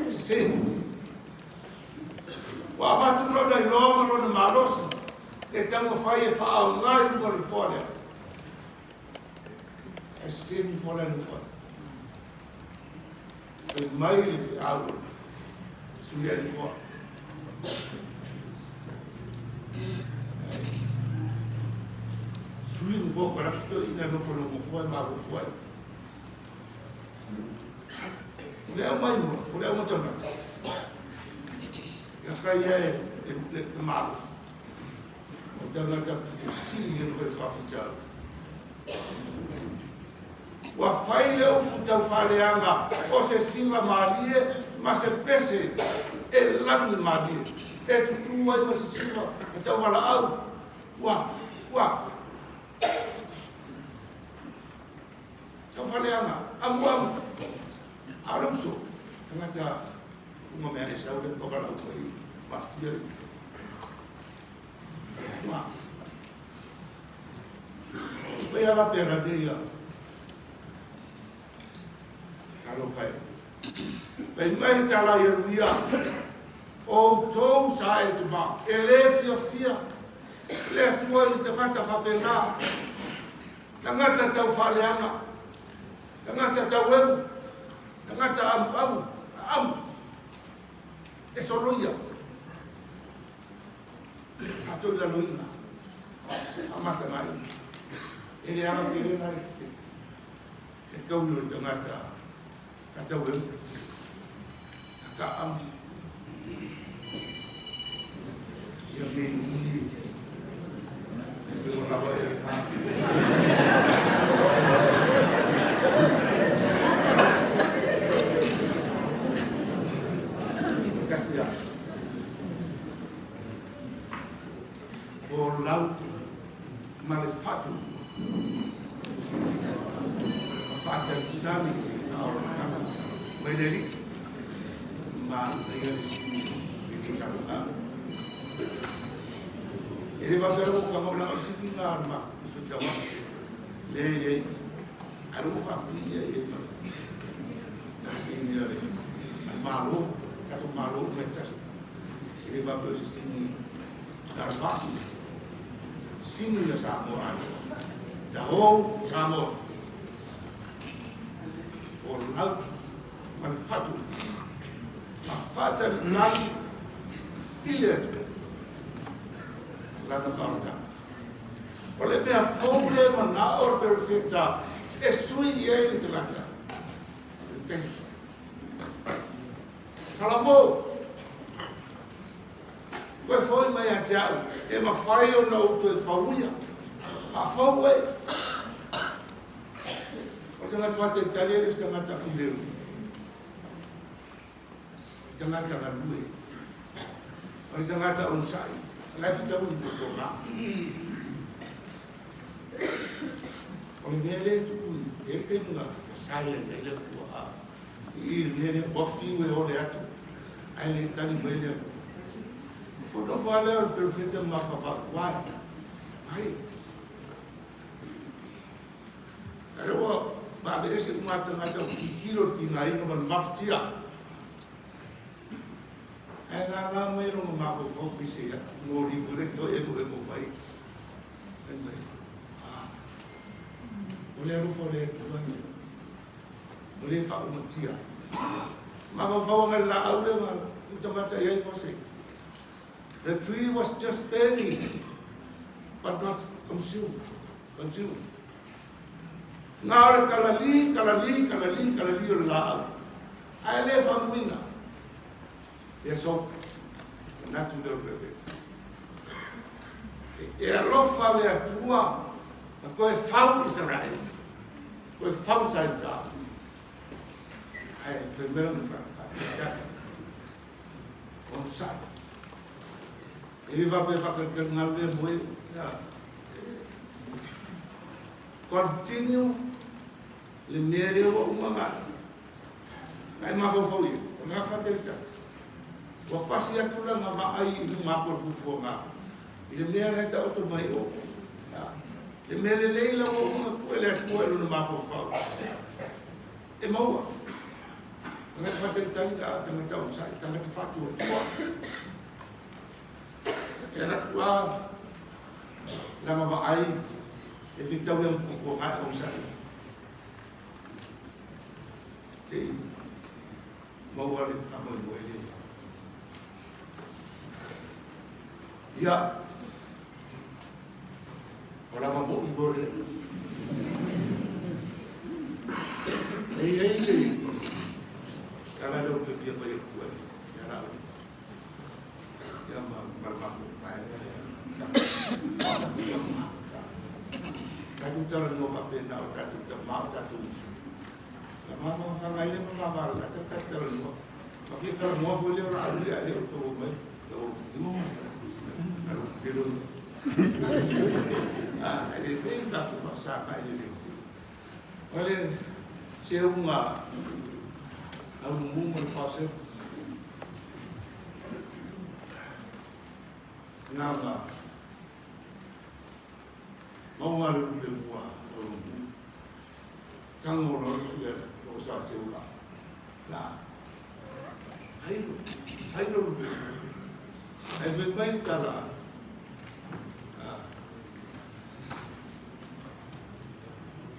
sese. Ua avatu lona iloa ma lona malosi e taumafai e faaaoga i luga o le nofoa lea. Ae sese le nofoa la e nofo ai. Fai mai le feau o le suia nofoa. Sui nofoa ko lak to ina nofo no nofoa e mapupu ai. O le au mai mua, o le au matamata. Ia kai ia e le malo. O tagata te sili he noho e whawhitau. Ua fai le upu taufaaleaga o se siva malie ma se pese e lagi malie, e tutū ai ma se siva e tauvalaau. Ua, ua. Taufaaleaga, amuamu. A o le uso, tagata uma mea e sau le pavalaau mai maftia le. Ua. Fai ala pea la ia. Talofa e. Fai mai le tala i Ieremia, Outou sa e tama, e lē fiafia le Atua i le tagata faapena, tagata taufaaleaga, tagata tauemu, tagata amuamu, aamu, e soloia, faatoilaloina, faamatagaina. E leaga tele la le taui o le tagata faatauemu, ataamu, ia mei uli, e pe ua lava e le Kasi a. Folau ma le faatuatua ma faatalitali i le faaolataga mai le Alii ma aia le sini i le tausaga. E le faapea lava ua kagau laga o le sini ga ma usu tawa le iai alu faapui ia ia ma le sini a le malo tatou malo mai tasi. E le faapea o se sini Darfasi, sini ia Samoa atoa. The whole Samoa. Folau ma le fatu. Ma faatalitali i le Atua. Lana faaolataga. O le mea fou le manao o le perofeta e sui i ai le tagata. Salamo! Toe foi mai ia te au, e mafai ona ou toe fauia. Faafou e. O le tagata faatalitali e le o se tagata filemu. O le tagata galue. O le tagata onosai. O la e fetaui i puapuaga. O le mea lea e tupu i e le taimi na silent ai le Atua. A i le mea lea ua fiu e ole atu ae le tali mai le Atua. Nofo lava lea o le perofeta ma mafaufau, why? Why? A lea ua maaveese uma tagata o tilotilo le tigaina ma le mafatia. Ae lala mai lona mafaufau pise ia, moli foi le toe emoemo mai. Fai mai, ah, o le alofa o le Atua ia, o le faaumatia. Mafaufau aga le laau lea ma matamata i ai Mose. The tree was just burning, but not consumed. Consumed. Na o le kalali, kalali, kalali, kalali o le laau. Ae le faamuina. Ia so, manatu lea o le perofeta. E alofa le Atua na toe fau Isaraele, toe fau Saita. Ae fai mai lona faatalitali. Onosai. E le faapea faatalitali galu lea moe. Continue le mea lea ua uma na e mafaufau i ai, o lena faatalitali. Ua pasi atu lana vaai i luma atu o le puapuaga i le mea la e taoto mai o. Le mea lelei la ua uma ona tuu e le Atua i lona mafaufau e maua. Tagata faatalitali a o tagata onosai, tagata faatuatua. E alu atu lava lana vaai e fetaui ma puapuaga e onosai ai. Se i maua le faamoemoe lea. Ia, o lava moʻi mo le e i ai le tala lea ou te fia fai atu ai ia lau ia ma ma le matou vaega lea. Tatou talanoa faapena o tatou tama o tatou uso. Na mafaufau ai le ma vaavaalala ta ta talanoa. Ma fia talanoa foi lea o Laauli ae le o tou omai. O fiu. Alo pelo. Ah, e le fei tatou faafesagai lelei. O le seuga laumumu ma le faaseu. Ngama maua le lupe mua o laumumu. Tago loa le sui a loo sa seu la. La. Fai lo, fai lo lupe. Ae fai mai le tala a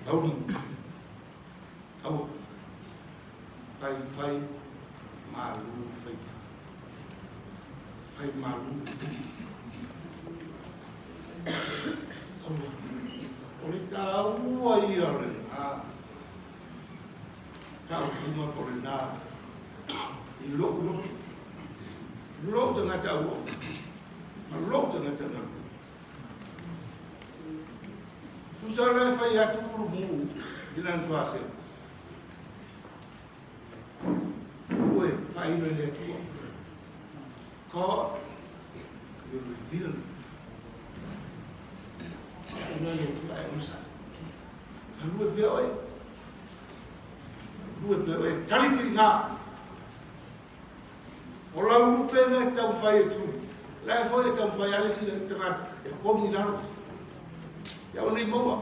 Aulu. Aua. Fai fai malu faiva. Fai malu faiva. Aua. O le taua ia o lena. Faaupuga po o lena i lou loto. Lou tagata auo. Ma lou tagata galue. Tusa la e fai atu ulu mu i lana suaseu. Ue, whaino i le Atua. God will reveal it. Whaino i le Atua e osa. Galue pea oe. Galue pea oe. Tali ti ngā. O lau lupe na e taumafai e tu. La e foi e taumafai ale si tagata e kogi lalo. Ia o nei maua.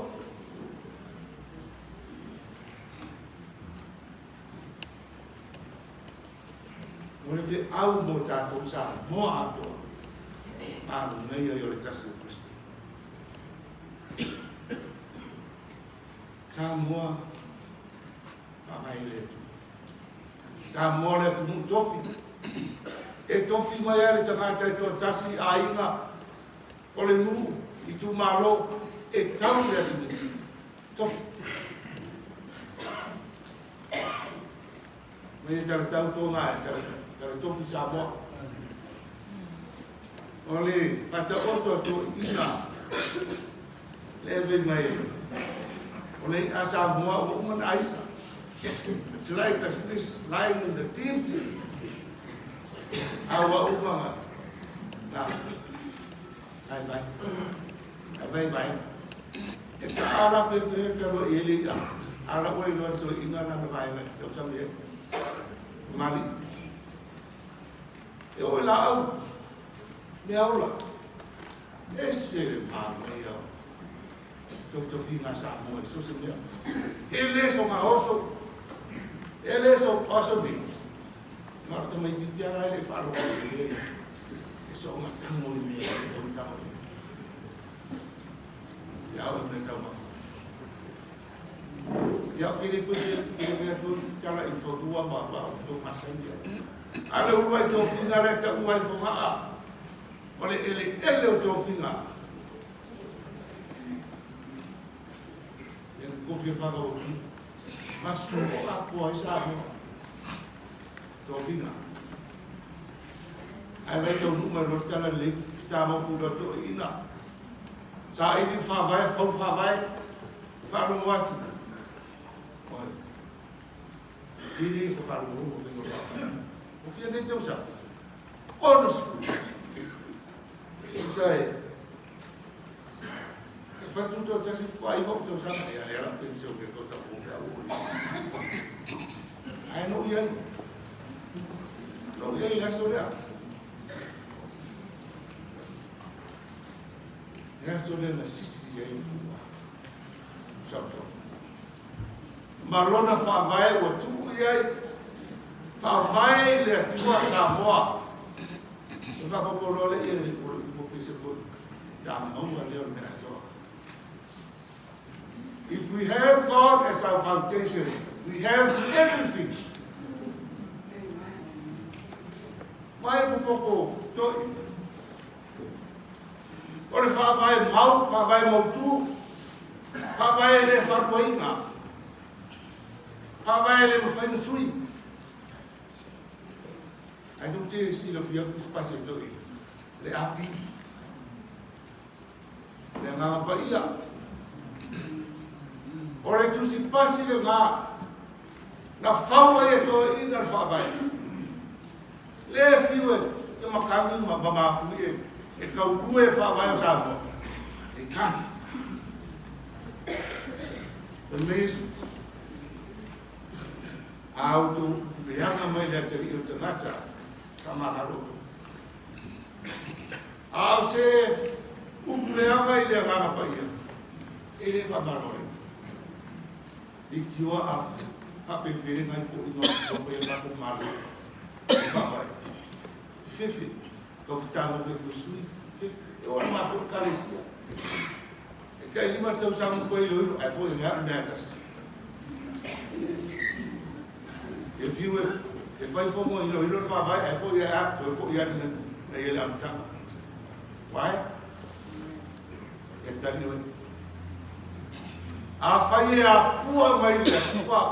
O le feau mo tatou Samoa atoa, manaia ia o le tasi o Kristo. Samoa, faavae i le Atua. Samoa le atunuu tofi. E tofi mai ai le tagata e toatasi i aiga o le nuu, itumalo, e tau le atunuu. Tofi. Mai e talatau tō ngā e tala tofi Samoa. O le whataoto a tō ina le eve mai o le a Samoa ua uma na aisa. It's like a fish lying in the deep sea. A ua uma nga na vai vai. A vai vai. E ka ala pe pe whero i ele ia. Ala ua iloa to ina na na vaenga i tausami e. Mali. E oi la au. Mea ola. Ese le manaia o tofitofiga a Samoa i so se mea. E le so ga oso. E le so oso ni. Ma o tamaitiiti ala e le faalogo i le e so ga tango i mea e tau tango i. Ia o mea taumafa. Ia ke le koe ke le mea tu tala i whakua ma ma o tō masani ai. Ale ulu ai tofiga le ta ua i whangaa. O le ele ele o tofiga. E kofi e whaka o ki. Ma soko a kua i sa mo. Tofiga. Ai vai tau numa lo tala le tā mau fura to ina. Sa ili whavae, fau whavae, whalongo atu. Oi. Kiri ko whalongo ko pingo whavae. O fia nei tausa. Ono sefulu. Tusa e. E whatu tō tasi whakua iwa o tausaga. E ale ala pensio ke kau sa fō mea ui. Ae no iai. No iai le aso lea. Le aso lea na sisi ai le fua. Sauto. Ma lona faavae ua tuu i ai, faavae i le Atua Samoa. E faaopoopo loa lea o le upu a Pese Poi, ta maua lea o le mea atoa. If we have God as our foundation, we have everything. Mai le popoko toi. O le faavae mau, faavae mautū, faavae e le faaluaina, faavae e le mafai ona sui. Ae tou te silafia atu se pasi e toi le api, le Agaga Paia. O le tusi pasi lena na fau ai e toeaiina le faavae. Le fiu e e makagi ma ma mafui e e kaulue le faavae o Samoa. E ka. Fai mai Iesu, A outou leaga mai le atalii o le tagata, faamagalo outou. A o se upu leaga i le Agaga Paia, e le faamalo ai. Litioa a. faapelepelega ai toeaiina o lo o faia le matou Malo i le Faavae. E fefe, tau fetagofie atu i sui, fefe. E oo lava i le matou Ekalesia, e tai 5 tausaga ma toe iloilo, ae foi ane lava o le mea lava e tasi. E fiu e fai fono e iloilo le Faavae, ae foi lava, toe foi lava i le mea na i ai i le amataga. Why? E tali oe. Afai e afua mai le Atua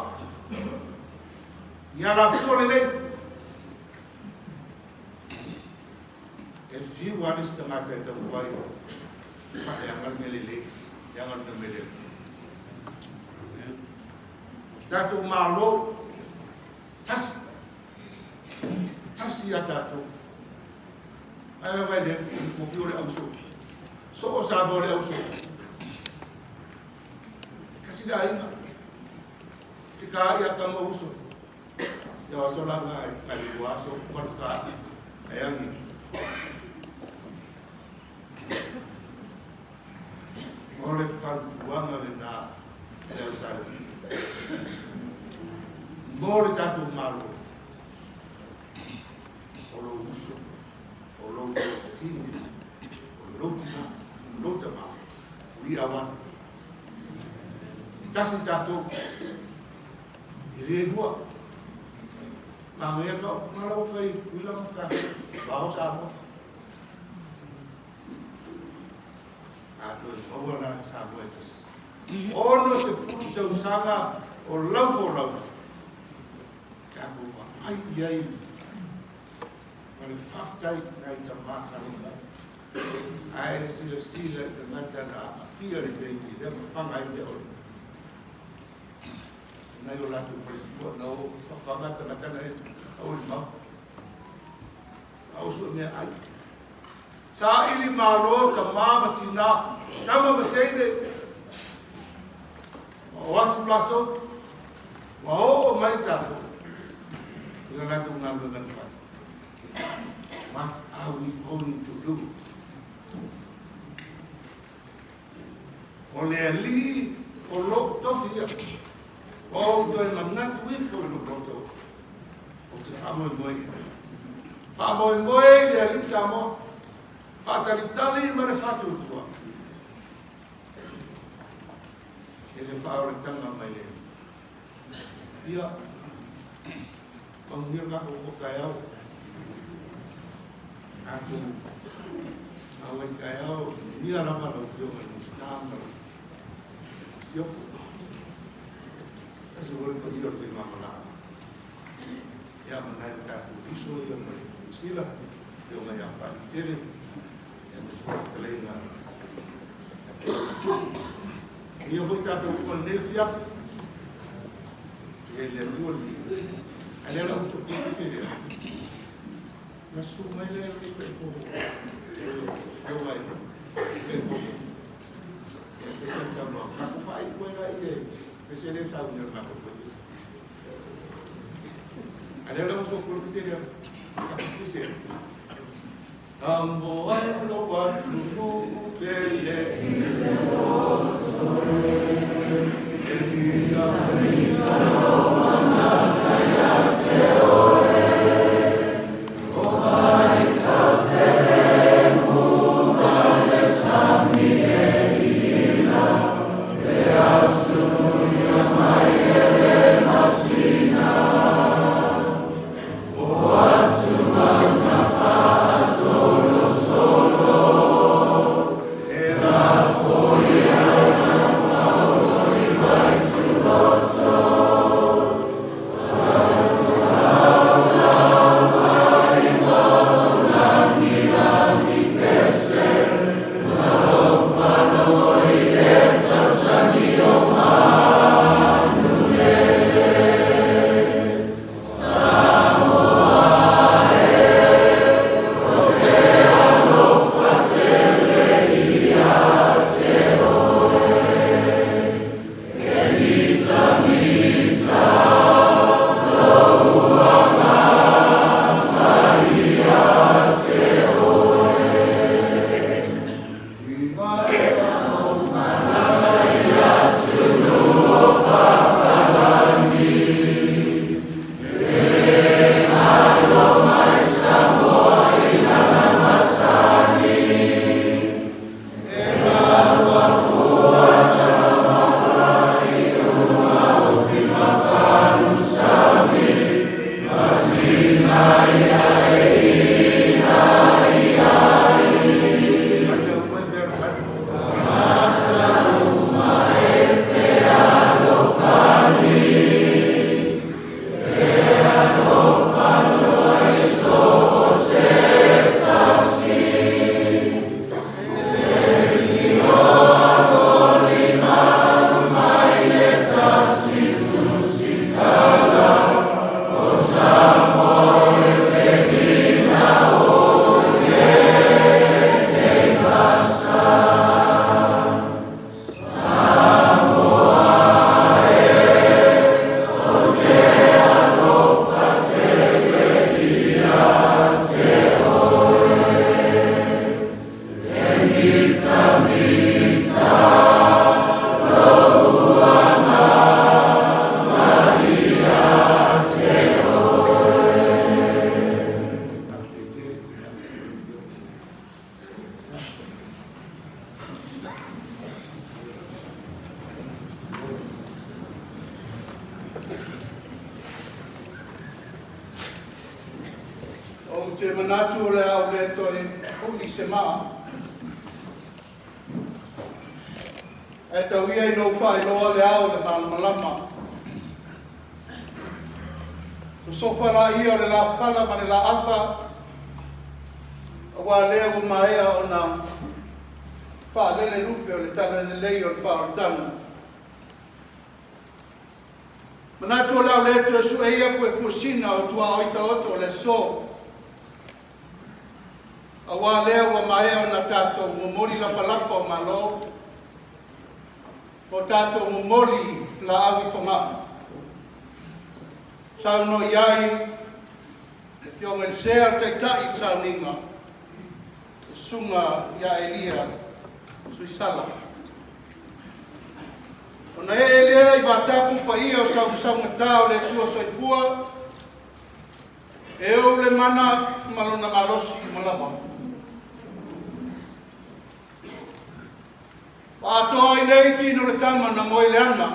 i alafua lelei, e fiu lava le isi tagata e taumafai e faaleaga le mea lelei, leaga le mea mai le Atua. Tatou Malo, tasi, tasi ia tatou. Ae vaai lea, kofi o le auso. Soo Samoa o le auso. Kasi le aiga. Fika ia tama uso. Ia aso la ngai, ngai lua aso, ma fika. Ai angi. O le fautuaga lena le au Salefili mo le tatou Malo, o lou uso, o lou tuafafine, o lou tina, o lou tama, we are one. Tasi tatou, e le lua. Manaia le faaupuga la ua fai i Tutuila ma tatou, vao Samoa. A toe maua la Samoa e tasi. 60 tausaga o lau folauga, tatou vaai i ai ma le faafetai i nai tama talofa e. Ae silasila i tagata na aafia i le taimi lea ma faga ai mea ole. Nai o latou faletua na o fafaga tagata na e au i le mau. A o sue meaai. Saili malo tama ma tina, tama ma teine. Ua o atu latou, ua oo mai tatou i la latou galuega na fai. What are we going to do? O le Alii o lou tofi ia, ua ou toe manatu ifo i lou loto, ou te faamoemoe i ai. Faamoemoe i le Alii Samoa, faatalitali ma le faatuatua i le faaolataga mai le Alii. Ia, manuia le tatou fotaeao. Tatou auai taeao, manuia lava lau Afioga i le Minisita ma le Masiofo. Aemaise foi le paia o le faigamalaga. Ia, ma nai o tatou uso ia mai Niu Sila, Afioga ia Paalitele, aemaise foi le fetalaiga ia Tuuu. Ia foi tatou uma i lenei afiafi. Ia i le Atua le viiga. Ae lea la uso pule te lea. Na susu mai lea le pe fo. Afioga i pe fo. Ia fe sa sa no. Ka ku fai ku la ie. Pe se le sa ni ma ko fo. Ae lea la uso pule te lea. Ka ku se. Manatu o le a ou le toe fuli se maa, ae tau ia ina ou faailoa le ao o le malamalama. Sosofa laia o le lafala ma le laafa, aua lea ua maea ona faalele lupe o le talalelei o le faaolataga. Manatu o le a ou le toe sueia fuefuesina o tuaoi taoto o le aso, aua lea ua maea ona tatou momoli lapalapa o malo, o tatou momoli laau i fogaa. Saunoa i ai le Afioga i le Sea o le Taitai i le sauniga, le Susuga ia Elia Suisala. Ona ee lea i vatapu paia o saumasaugata o le Atua Soifua, e ou le mana ma lona malosi uma lava. Ua atoa ai nei tino le tama na moe le ana,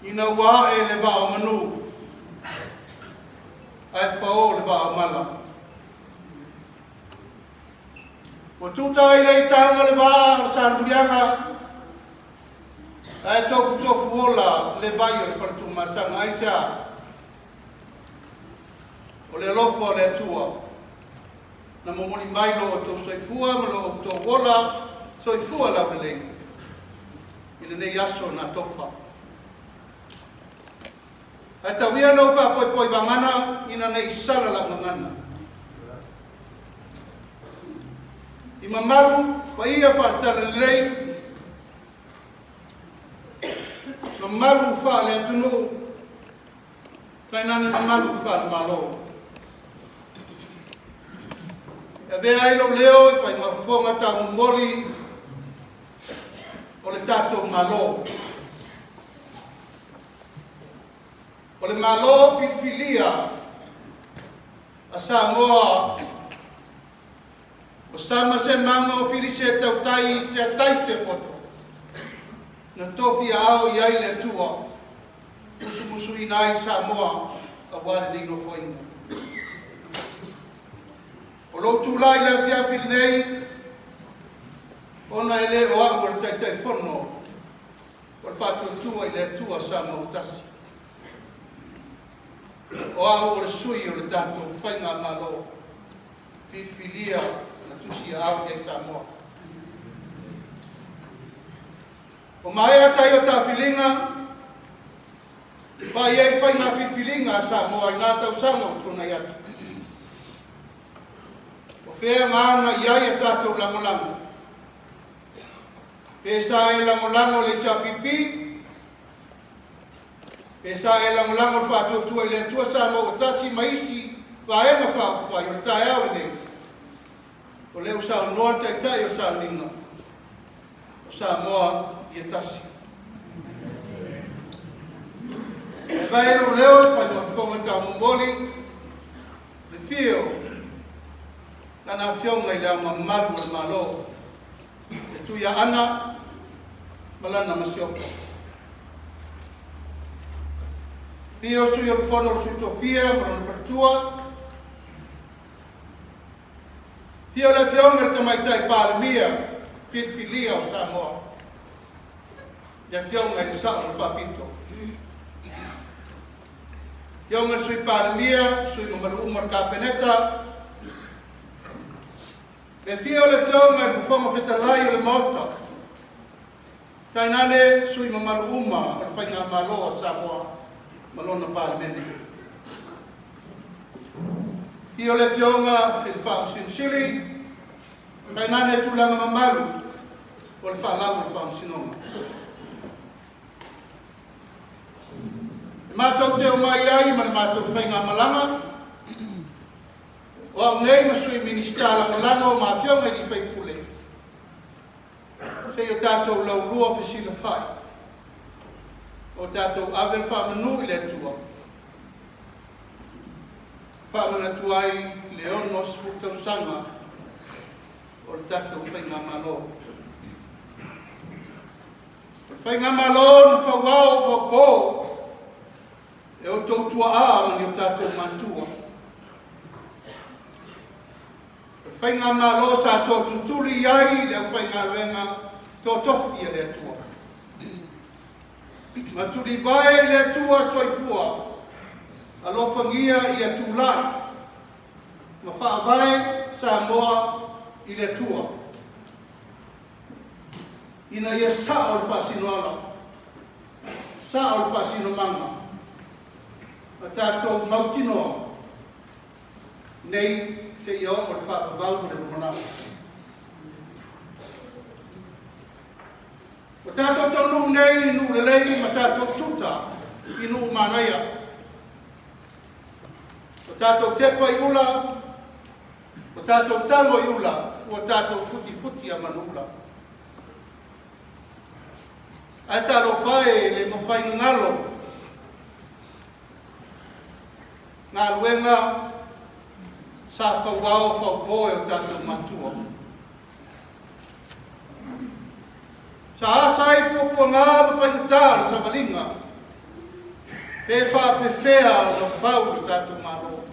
ina ua ae le vaa o manu, ae fao le vaa o mala. Ua tuta ai le itaga le vaa o le Salemuliaga, ae tofutofu ola le vai o le Faletumasaga. Aisea? O le alofa o le Atua na momoli mai lo outou soifua ma lo outou ola soifua laulelei i lenei aso na tofa. Ae tau ia ina ou faapoipoi vagana ina ne i sala lau gagana. I mamalu paia faale-talalelei, mamalu faale-atunuu, tainane mamalu faale-Malo. E avea ai lou leo e fai ma fofoga taumomoli o le tatou Malo. O le Malo filifilia a Samoa o sama se maga o filise tautai i te atai se poto na tofia ao i ai le Atua musumusuina ai Samoa aua lenei nofoaiga. O lou tulai i le afiafi lenei ona e le o au o le Taitaifono o le Faatuatua i le Atua Samoa ua Tasi. O au o le sui o le tatou Faigamalo filifilia na tusi aao i ai Samoa. O maea tai o tafiliga, fai ai faiga filifiliga a Samoa i nā tausaga ua tuanai atu. O fea gana i ai a tatou lagolago? Pe sa e lagolago le HRPP, pe sa e lagolago le Faatuatua i le Atua Samoa ua Tasi ma isi vaega faaupufai o le taeao lenei. O lea ua saunoa le Taitai o le sauniga o Samoa ia tasi. E vae lou leo e fai ma fofoga taumomoli le fio lana afioga i le Ao Mamalu o le Malo, le Tuiaana ma lana masiofo. Fio sui o le fono o le sui tofia ma lona faletua. Fio le afioga i le Tamaitai Palemia filifilia o Samoa, le afioga i le Sao na Faapito. Afioga i le Sui Palemia, sui mamalu uma o le Kapeneta, le afio o le afioga i le Fofoga Fetalai o le Maota, tainane sui mamalu uma o le Faigamalo a Samoa ma lona Palemene. Afio le afioga i le Faamasino Sili, tainane tulaga mamalu o le faalau o le Faamasinoga. E matou te omai ai ma le matou faigamalaga, o au nei ma Sui Minisita Lagolago ma afioga i sui usufono, seia tatou laulua fesilafai, o tatou ave le faamanu i le Atua, faamanatu ai le 60 tausaga o le tatou Faigamalo. O le Faigamalo na fauao faupo e outou tuaa ma ni o tatou matua. Faigamalo sa tootutuli i ai le aufaigaluega totofi a le Atua. Ma tulivae i le Atua soifua, alofagia ia tulai ma faavae Samoa i le Atua, ina ia sao le faasinoala, sao le faasinomaga, ma tatou mautinoa nei seia oo le faavavau ma le lumanai. Ua tatou taunuu nei i nuu lelei ma tatou tuta i nuu manaia. Ua tatou tepa i ula, ua tatou tago i ula, ua tatou futifuti a manuula. Ae talofa e le mafai ona galo galuega sa fauao faupo e o tatou matua. Sa asa ai puapuaga ma faigata o le savaliga, pe faapefea ona fau le tatou Malo.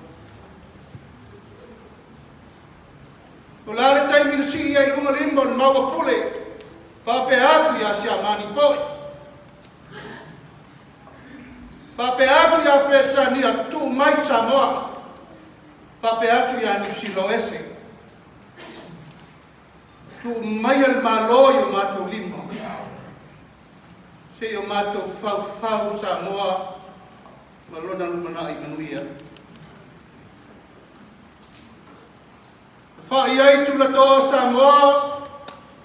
O le a le taimi na sii ai i luga lima o le mau a Pule, faapea atu ia Siamani foi, faapea atu ia Peretania, tuu mai Samoa, faapea atu ia Niu Sila o ese, tuu maia le Malo i o matou lima, se i o matou faufau Samoa ma lona lumanai manuia. Na fai ai tulatoa o Samoa,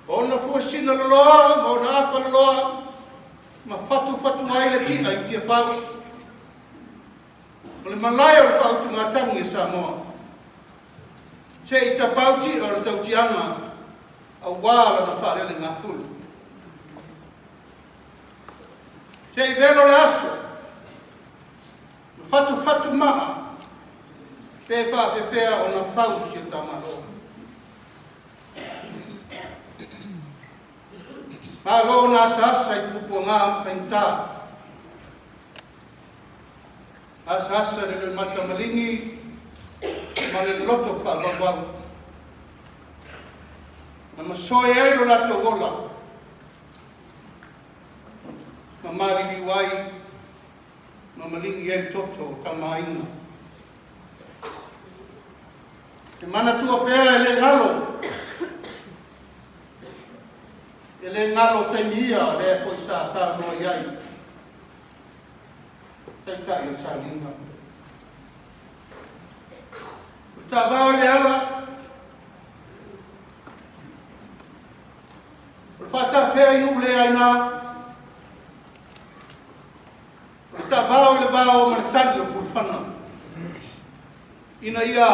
ona fuesina loloa ma ona afa loloa, ma fatufatu ai le ti'a i Tiafau. O le malae o le faautugatagi a Samoa, se i tapau ti'a o le tautiaga auā lana faalelegafulu. Se i velo le aso, ma fatufatu maa, pe faafefea ona fau si o ta Malo. Malo na asaasa i puapuaga ma faigata, asaasa le loimata maligi ma le loto faavauvau, na masoe ai lo latou ola, ma maliliu ai ma maligi ai le toto o Tama a Aiga. E manatua pea e le galo, e le galo taimi ia lea foi sa saunoa i ai Taitai o le sauniga. O le taavao i le ala, o le faatafea i nuu le aina, o le taavao i le vao ma le tali o Pulufana, ina ia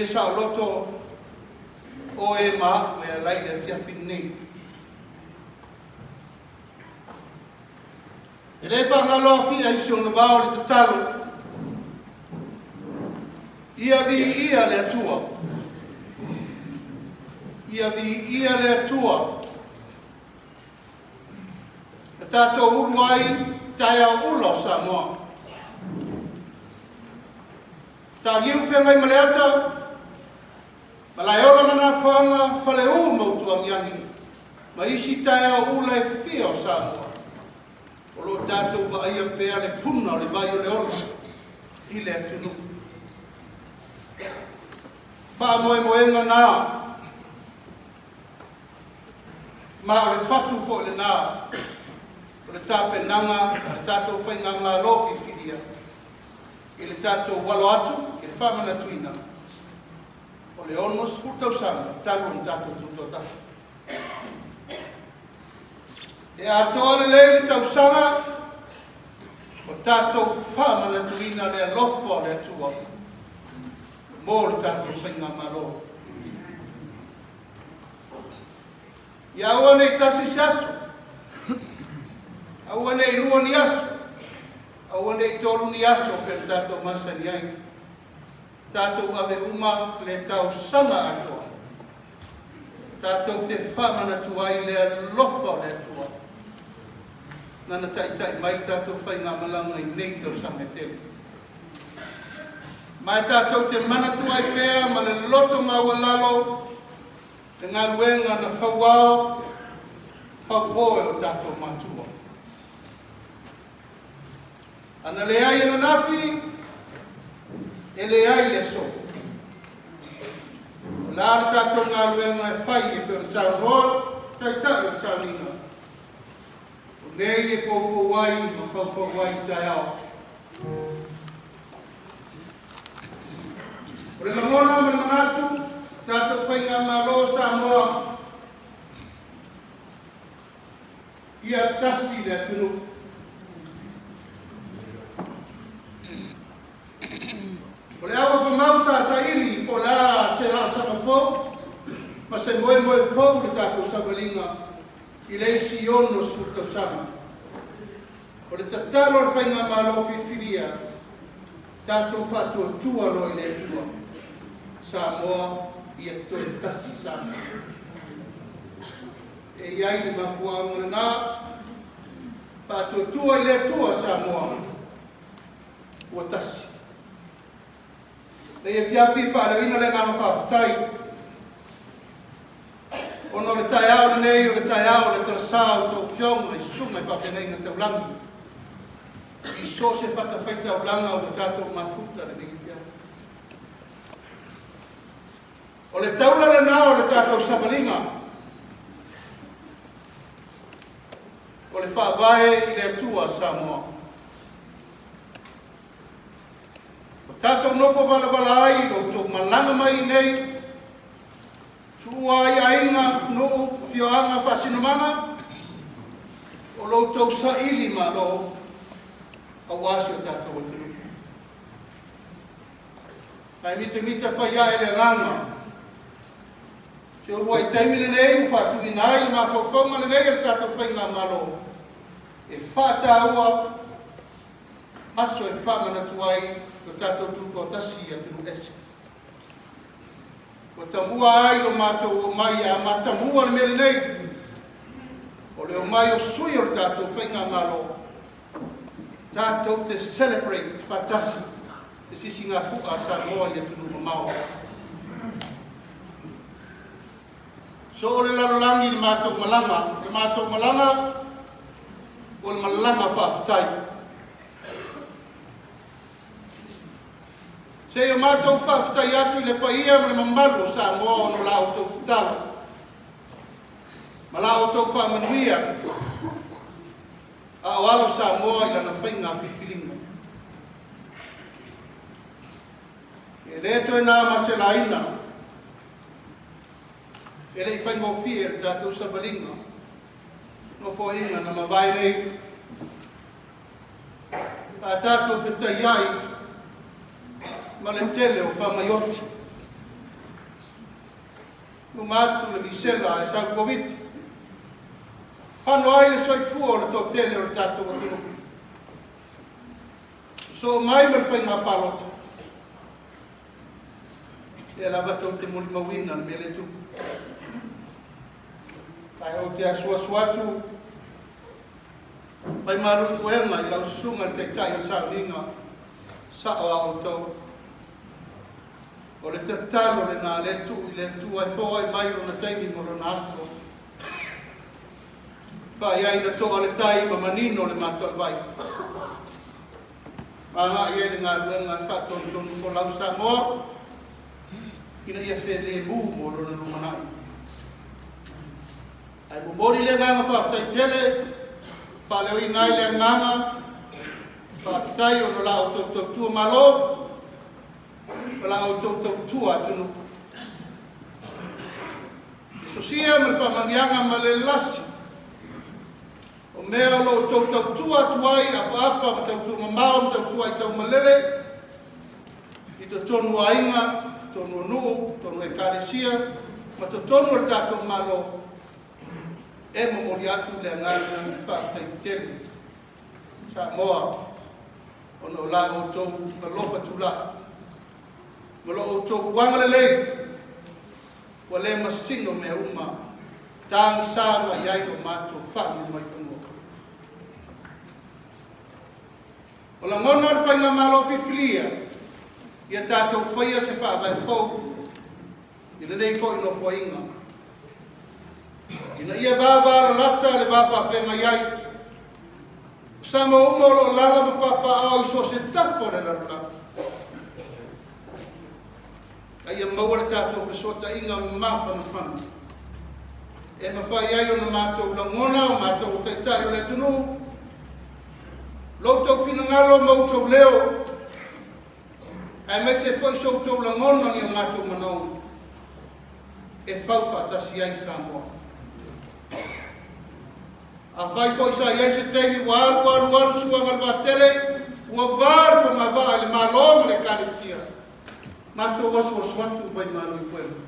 saoloto oe ma a'u e ala i le afiafi lenei. E le faagalo afia i si ona vao le tatalo, ia viia le Atua, ia viia le Atua, na tatou ulu ai taeao ula o Samoa. Tagiu feagai ma le ata, Malaeola ma Nafoaga, Faleu ma Utuagiagi, ma isi taeao ula e fia o Samoa, o lo o tatou vaaia pea le puna o le vai o le ola i le atunuu. Faamoemoega na, ma o le fatu foi lena o le tapenaga a le tatou faigamalo filifilia i le tatou alo atu i le faamanatuina o le 60 tausaga talu ona tatou tutoatasi. E atoa lelei le tausaga o tatou faamanatuina le alofa o le Atua mo le tatou faigamalo. Ia aua nei tasi se aso, aua nei lua ni aso, aua nei tolu ni aso pe na tatou masani ai. Tatou ave uma le tausaga atoa. Tatou te faamanatu ai le alofa o le Atua nana taitai mai le tatou faigamalaga i nei tausaga e tele. Ma e tatou te manatu ai pea ma le loto maualalo le galuega na fauao faupo e o tatou matua. Ana leai ananafi, e leai le aso. O le a le tatou galuega e fai e pei ona saunoa Taitai o le sauniga, o nei e poupou ai ma faufau ai i taeao. O le lagona ma le manatu, tatou Faigamalo o Samoa, ia tasi le atunuu. O le aua famau sa saili po o le a se laasaga fou ma se moemoe fou i le tatou savaliga i le isi 60 tausaga. O le tatalo a le Faigamalo filifilia, tatou faatuatua loa i le Atua, Samoa ia toe tasi Samoa. E i ai le mafuaaga lena, faatuatua i le Atua Samoa ua tasi. Nei afiafi faaleoina le agaga faafetai ona o le taeao lenei o le taeao o le talasa o tou afioga i susuga i faafeagaiga taulagi i so o se fatafaitaulaga ua tatou mafuta lenei afiafi. O le taula lena o le tatou savaliga o le faavae i le Atua Samoa. O tatou nofo valavala ai i lo outou malaga mai i nei, tuua ai aiga, nuu, afioaga, faasinomaga, o lo outou saili malo aua si o tatou atunuu. Ae mitamita fai ae le agaga. Se uluai taimi lenei ua faatuina ai le mafaufauga lenei e le tatou Faigamalo e faataua aso e faamanatu ai lo tatou tutoatasi i atunuu ese. Ua tamua ai lo matou omai e amatamua le mea lenei, o le omai o sui o le tatou Faigamalo tatou te celebrate faatasi le sisigafu'a a Samoa i atunuu mamao. So o le lalolagi i le matou malaga, le matou malaga o le malaga faafetai. Se i o matou faafetai atu i le paia ma le mamalu o Samoa ona o la outou tatalo ma la outou faamanuia a o alo Samoa i lana faiga filifiliga. E le toe na ma se laina, e le i faigofie le tatou savaliga nofoaiga na mavae nei. A tatou fetaiai ma le tele o faamaioti. Luma atu le misela e sau Koviti. Fano ai le soifua o le toatele o le tatou atunuu. Sosoo mai ma le faiga palota. Lea lava tou te molimauina le mea lea e tupu. Ae ou te asuasu atu mai malu i puega i lau susuga i le Taitai o le sauniga sao a outou. O le tatalo lena lea e tuu i le Atua e foai mai lona taimi ma lona aso. Vaai ai na toa le tai ma manino le matalavai. Ma agai ai le galuega e faatonutonu folau Samoa ina ia felemu mo lona lumanai. Ae momoli le agaga faafetai tele, faaleoina ai le agaga faafetai ona o la outou tautua malo ma la outou tautua atunuu. Sosia ma le faamanuiaga ma le lasi o mea o lo o outou tautua atu ai, apaapa ma tautua mamao ma tautua i taumalele i totonu o aiga, totonu o nuu, totonu o ekalesia ma totonu o le tatou Malo, e momoli atu le agaga faafetai tele Samoa ona o la outou alofa tulai ma lo outou agalelei ua le masino mea uma tagisa mai ai lo matou faaliu mai fanua. O lagona o le Faigamalo filifilia. Ia tatou faia se faavae fou i lenei foi Nofoaiga, ina ia vavalalata le va faafeagai ai o Samoa uma o lo o alaala ma papaaao i so o se tafa o le lalolagi, a ia maua le tatou fesootaiga mafanafana e mafai ai ona matou lagona o matou o taitai o le atunuu, lo outou finagalo ma outou leo, aemaise foi so outou lagona ni o matou manaoga e fau faatasi ai Samoa. Afai foi sa i ai se taimi ua alu alu alu suaga o le vaatele, ua va le fogavaa i le Malo ma le Ekalesia, matou asuasu atu vaimalu i puega.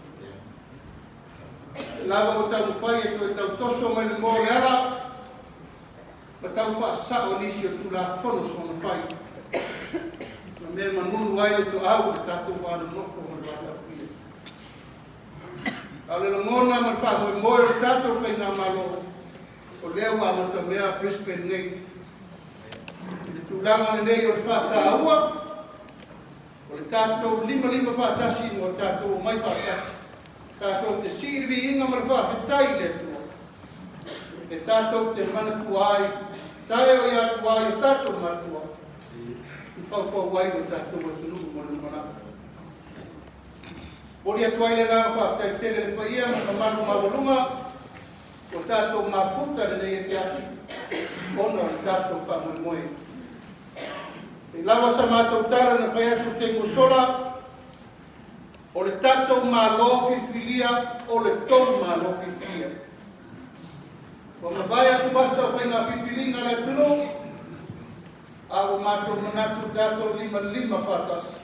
E lava ua taumafai e toe tautoso mai le moa o le ala, ma tau faasao nisi o Tulafono soona fai, ma mea manunu ai le toau i le tatou va nonofo ma le va tapuia. A o le lagona ma le faamoemoe o le tatou Faigamalo, o lea ua amatamea Brisbane nei i le tulaga lenei o le faataua o le tatou limalima faatasi ma o tatou omai faatasi, tatou te sii le viiga ma le faafetai i le Atua, e tatou te manatua ai taeo i atua i o tatou matua i faufau ai lo tatou atunuu mo le lumanai. Momoli atu ai le agaga faafetai tele i le paia ma le mamalu maualuga ua tatou mafuta lenei afiafi ona o le tatou faamoemoe. E lava sa matou tala na fai atu i le taimi ua sola, o le tatou Malo filifilia, o le tou Malo filifilia. Ua mavae atu vasa o faiga filifiliga a le atunuu, a ua matou manatu tatou limalima faatasi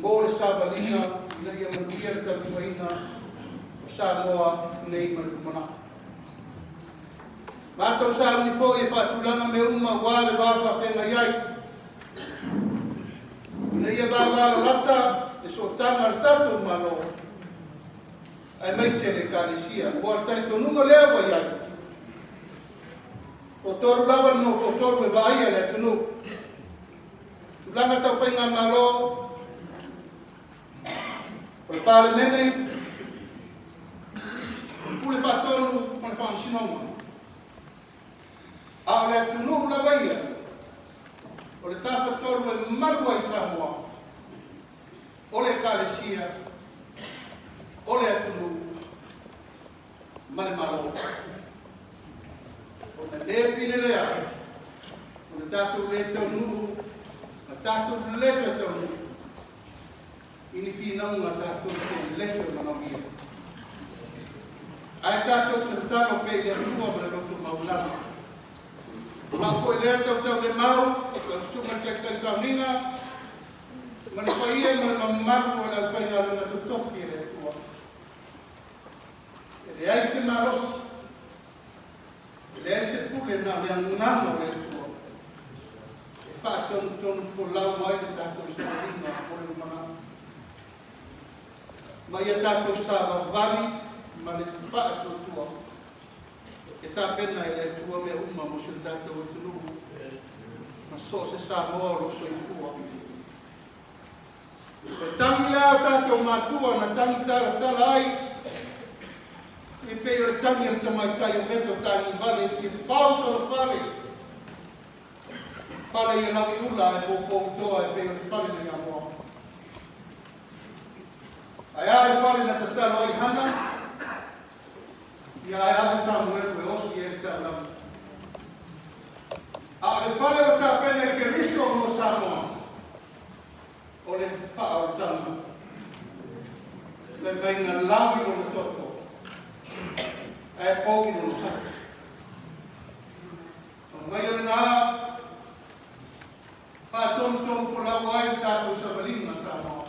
mo le savaliga ina ia manuia le tautuaina o Samoa nei ma le lumanai. Matou sauni foi e faatulaga mea uma aua le va faafeagai ai, ina ia vavalalata le sootaga a le tatou Malo aemaise le Ekalesia. Ua o le talitonuga lea ua i ai, toatolu lava le nofoatolu e vaaia le atunuu. Tulaga tau faigamalo, o le Palemene, o le Pule Faatonu ma le Faamasinoga. A o le atunuu lava ia, o le tafatolu e malu ai Samoa, o le Ekalesia, o le atunuu ma le Malo. Ona le pine lea, o le tatou le taunuu ma tatou le toe taunuu i ni finauga tatou te le toe manaomia. Ae tatou tatalo pea i le Atua ma le loto maualalo. Ma foi lea tautaulemau, lau susuga i le Taitai Sauniga, ma le paia ma le mamalu o le aufaigaluega totofi a le Atua. E leai se malosi, e leai se pule na o le agaga o le Atua e faatonutonu folau ai le tatou savaliga mo le lumanai. Ma ia tatou savavali ma le faatuatua e tapena e le Atua mea uma mo si o tatou atunuu ma so o se Samoa o lo o soifua. O le tagi lea a o tatou matua na tagi talatala ai e pei o le tagi a le tamaitai o Meto Tagivale e fia fau sona fale, fale ia lau i ula ae poupou i toa e pei o le fale na Iamoa. Ae a le fale na tatalo ai Hana? Ia ae ave Samuelu e osi ai le taulaga. A o le fale ua tapena e Keriso mo Samoa, o le faaolataga. Fai mai na lau i lona toto, ae pou i lona fatu. O mai o lena faatonutonu folau ai le tatou savaliga Samoa.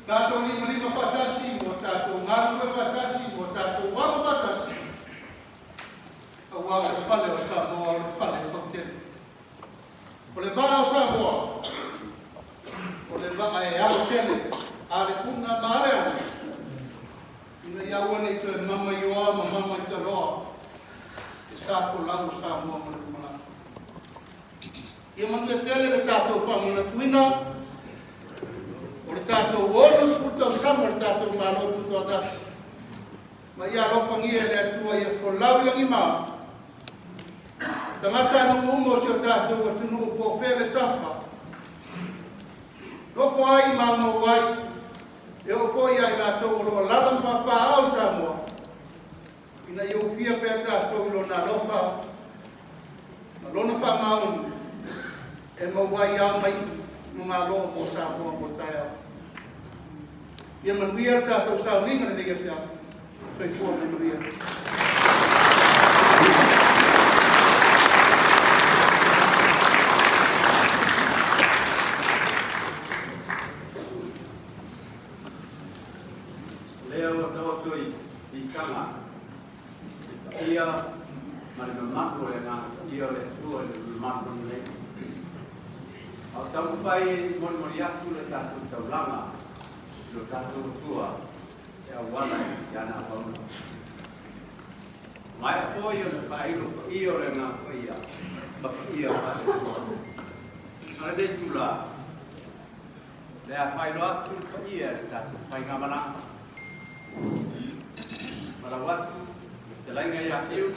Tatou limalima faatasi mo tatou galulue faatasi mo tatou amo faatasi. Aua o le fale o Samoa o le fale fautele. O le vaa o Samoa, o le vaa e alo tele a le puna ma a le ana, ina ia aua ne i toe mama i oa ma mama i taloa le sa folau o Samoa ma le lumanai. Ia manuia tele le tatou faamanatuina. faatasi. Ma ia alofagia e le Atua ia folau i lagima tagatanuu uma o si o tatou atunuu po o fea le tafa nofo ai ma aumau ai, e oo foi ia i latou o lo o alaala ma papaaao i Samoa, ina ia ufia pea tatou i Lona alofa ma Lona faamaoni e maua ai ao ma iu ma malo mo Samoa mo taeao. Ia manuia le tatou sauniga lenei afiafi. Soifua ma ia manuia. Lea ua taoto i pisaga le paia ma le mamalu o le Agaga Paia o le Atua i le mamalu lenei. A o taumafai e molimoli atu le tatou taulaga i lo tatou Atua e auala i ana auauna. Maea foi ona faailo paia o le Agaga Paia ma paia faale-Atua. A lenei itula, o le a faailoa atu le paia i le tatou faigamalaga. Malau atu le fetalaiga ia Fiu,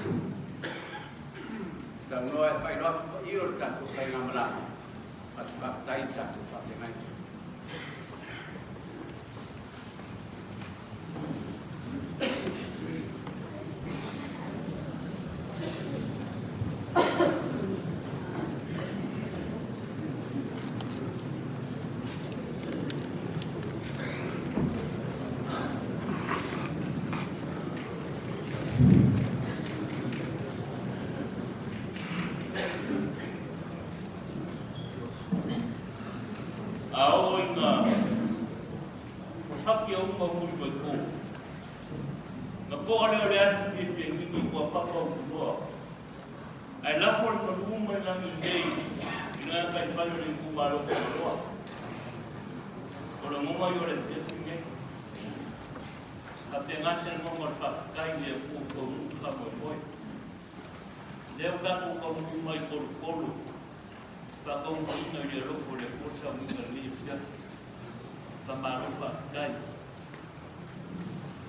e saunoa e faailoa atu paia o le tatou faigamalaga ma se faafetai i le tatou faafeagaiga. A oo ina fafaki au ma muli mai kou. Na poa lea o le atu piapiagiga i kuapapa o Kuloa. Ae lafo le malu mai lagi nei i nā taifai o le itumalo Fagaloa. O le goma i o le afiafi nei. Faapena se lagona o le faafetai i le Atua ua taunuu le faamoemoe. Lea ua tatou taunuu mai tolotolo faataunuuina i le alofa o le Atua le sauniga i lenei afiafi. Faamalo faafetai.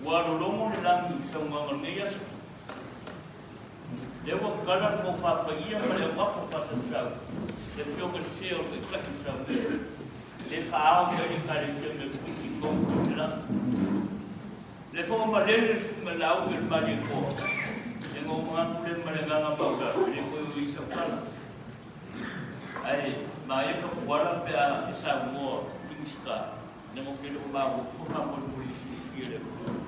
Ua lologo le lagi i saunoaga o lenei aso. Lea ua tatala le tofa paia ma le auafa faasausau, le Afioga i le Sea o le Taitai o Samoa, le faaao mai ai le Ekalesia Metotisi i totonu o Kotelagi. Le foi ua malele le susuga i le Laauli o le Malietoa, e na ou manatu lea ma le agaga maualalo, e le toe o i ai sau tala. Ae maea Tapuala pe a e saunoa Minisita, leaga ou te le o maua atu faamolemole i silafia e le atunuu.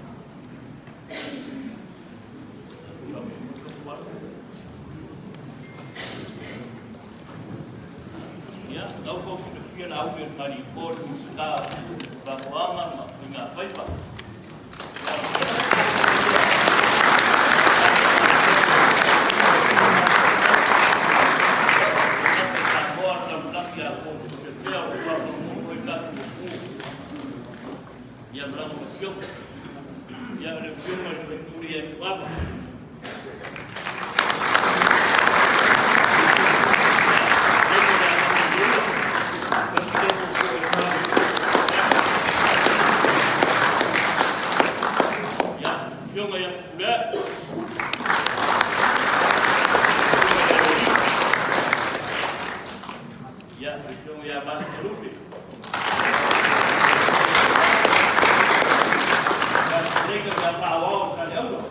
Ia, lau tou silafia Laauli o le Malietoa, le Minisita o Faatoaga ma Faigafaiva. Ia, Afioga ia Fepuleai. Ia, Afioga ia Masi Talupe. Ia, Fetalaiga ia Paoao Saleaula.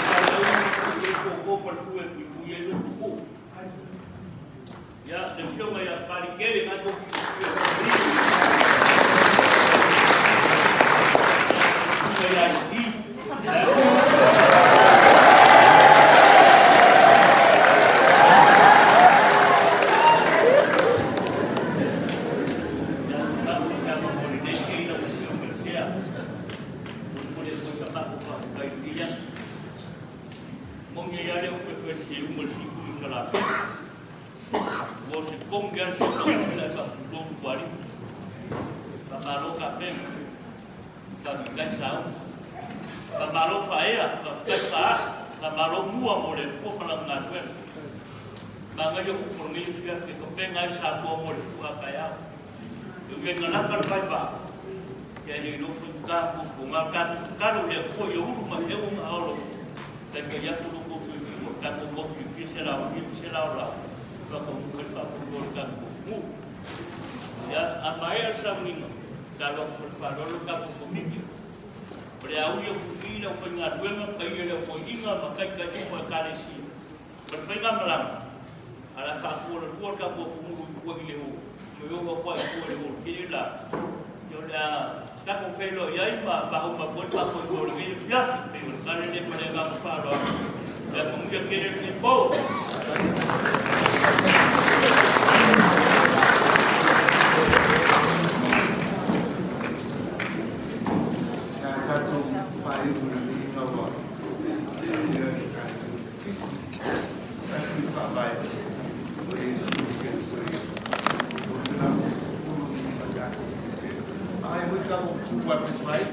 Saleaula, le koko palefue pui ai le koko. Ia, le Afioga ia Palikele, nai kou silafia o Susuga ia Iti. Ia, tau se ama mo lenei nei lau Afioga i le Sea. Molimoli atu ai sa matou faafetai i lenei aso. Moni ai lava lea upu e fai le seu ma le sifu i Salafai. Ua o se kogi lava le seu tauafi la e faatulou Tualii. Faamalo Kapena. Faafetai Saoga. Faamalo Faaea. Faafetai Faa. Faamalo Mua mo le Atua ma lana galuega. Manaia upu o lenei afiafi e kapena ai Samoa mo le fua a taeao. E ui ai ina lata le vae vaa, ia e le iloa faigata puapuaga. O le tatou tatalo i le Atua ia ulu mai leu ma aao o lo taitai atu lo outou soifua, tatou mau fiafia se laogia ma se laolao, faatoa taunuu ai le faamoemoe o le tatou atunuu. Ia, a maea le sauniga, tatalo atu ma le faaaloalo le tatou Komiti, o le a ui atu i i le aufaigaluega, paia i le au toeaiina ma taitai uma o Ekalesia ma le faigamalaga, ae o le a faatualatua le tatou atunuu i tua i le o, toe oo atu lava i tua i le o tele la, ia o le a tatou feiloai ai ma faauma atu ai le faamoemoe o lenei afiafi. Pei o le tala lea ma le agaga faaaloalo. Ia manuia tele lenei po. Sa tatou faaiu i le viiga ua faapea le tatou Keriso. Tasi le Faavae o Iesu Keriso ia. O le Tulafono viiga tatou te Ae foi tatou tutu atu ai.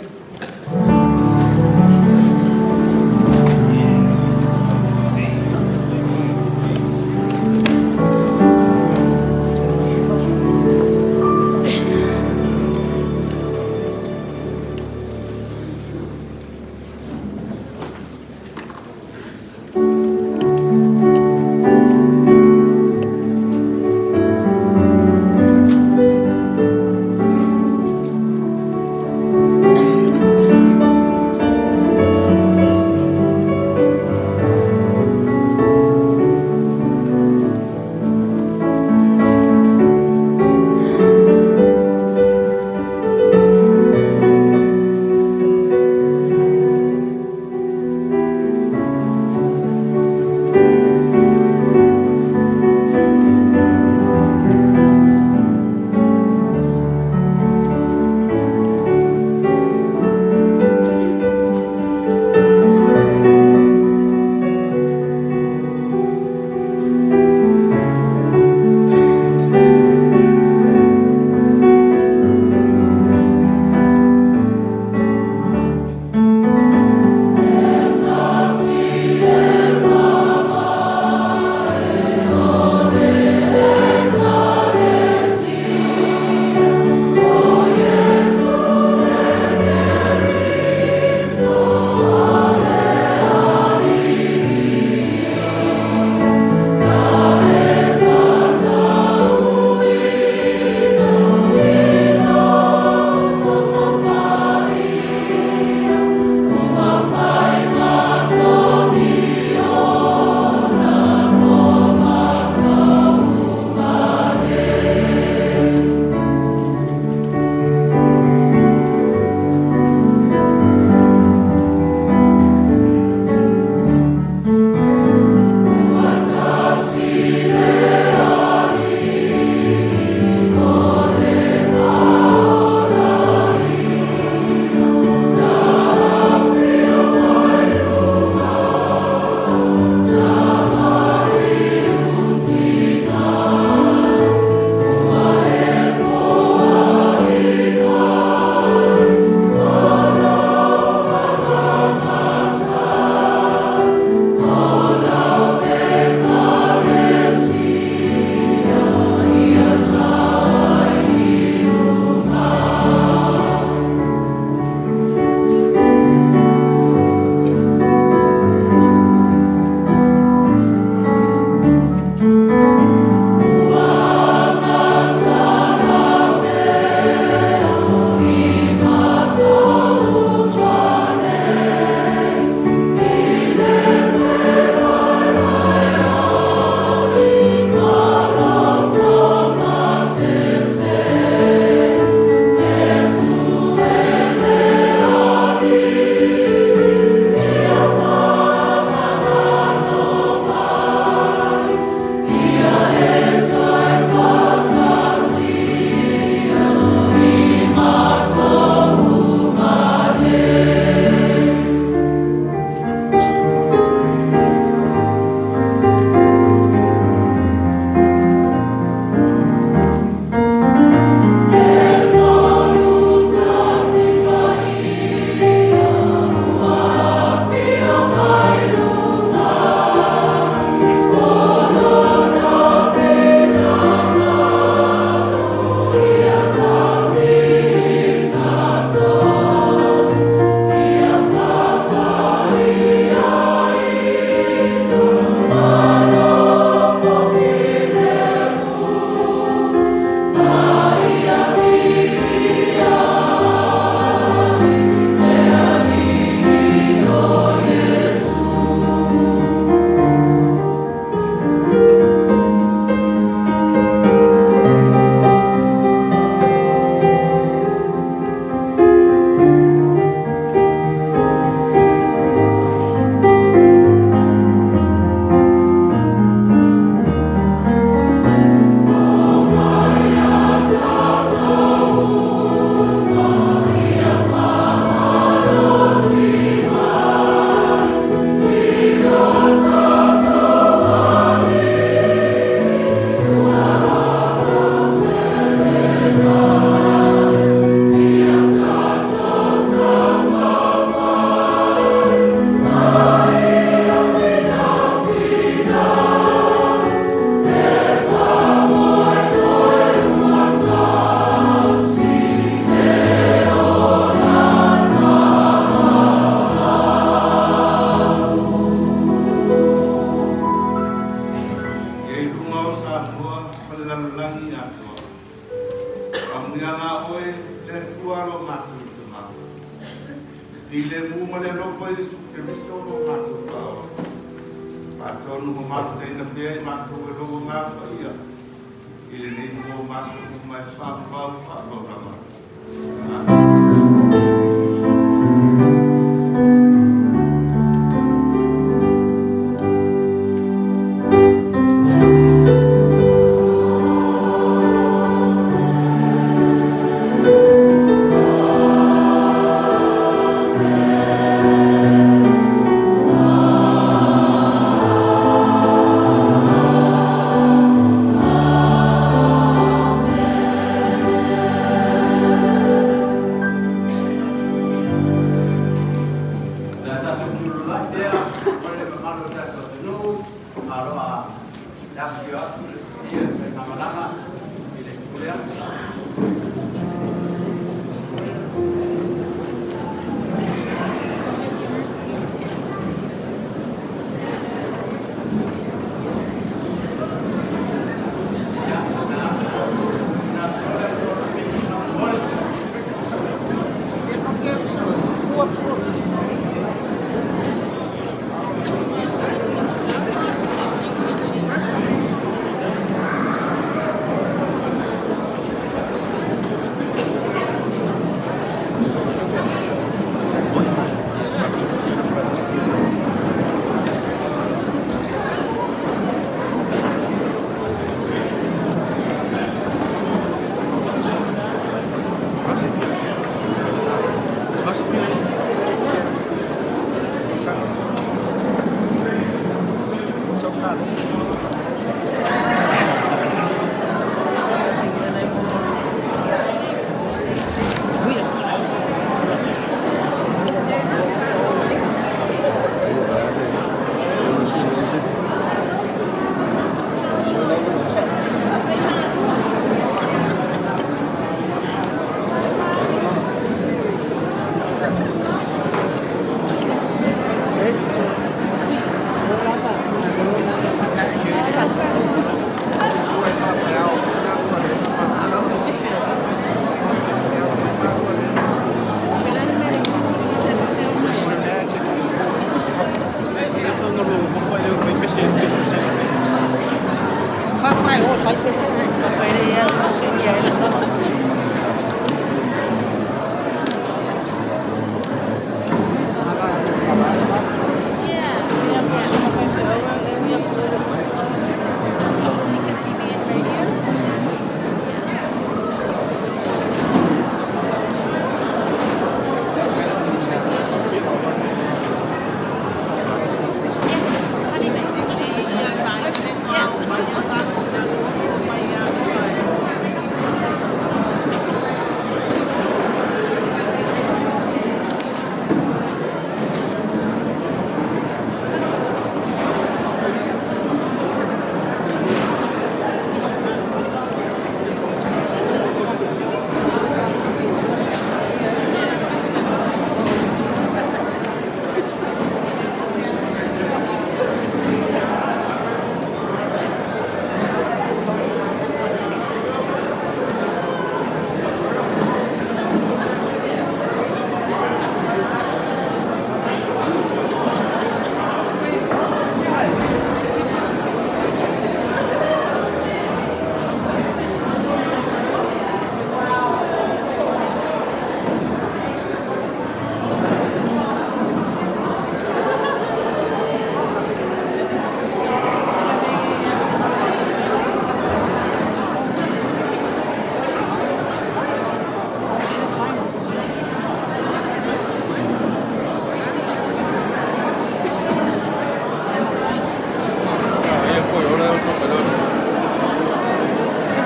Samoa ma le lalolagi atoa. Faamanuiaga a Oe, le Atua lo matou Tama, le filemu ma le alofa i Iesu Keriso lo matou Faaola, faatonu ma mafutaina pea i matou e lou Agaga Paia i lenei po ma aso uma e faavavau faavavau lava. Amene. Le a tatou pululai pea o le mamalu o le tatou atunuu, a o lo o le afifio atu le paia i le faigamalaga i le itu lea.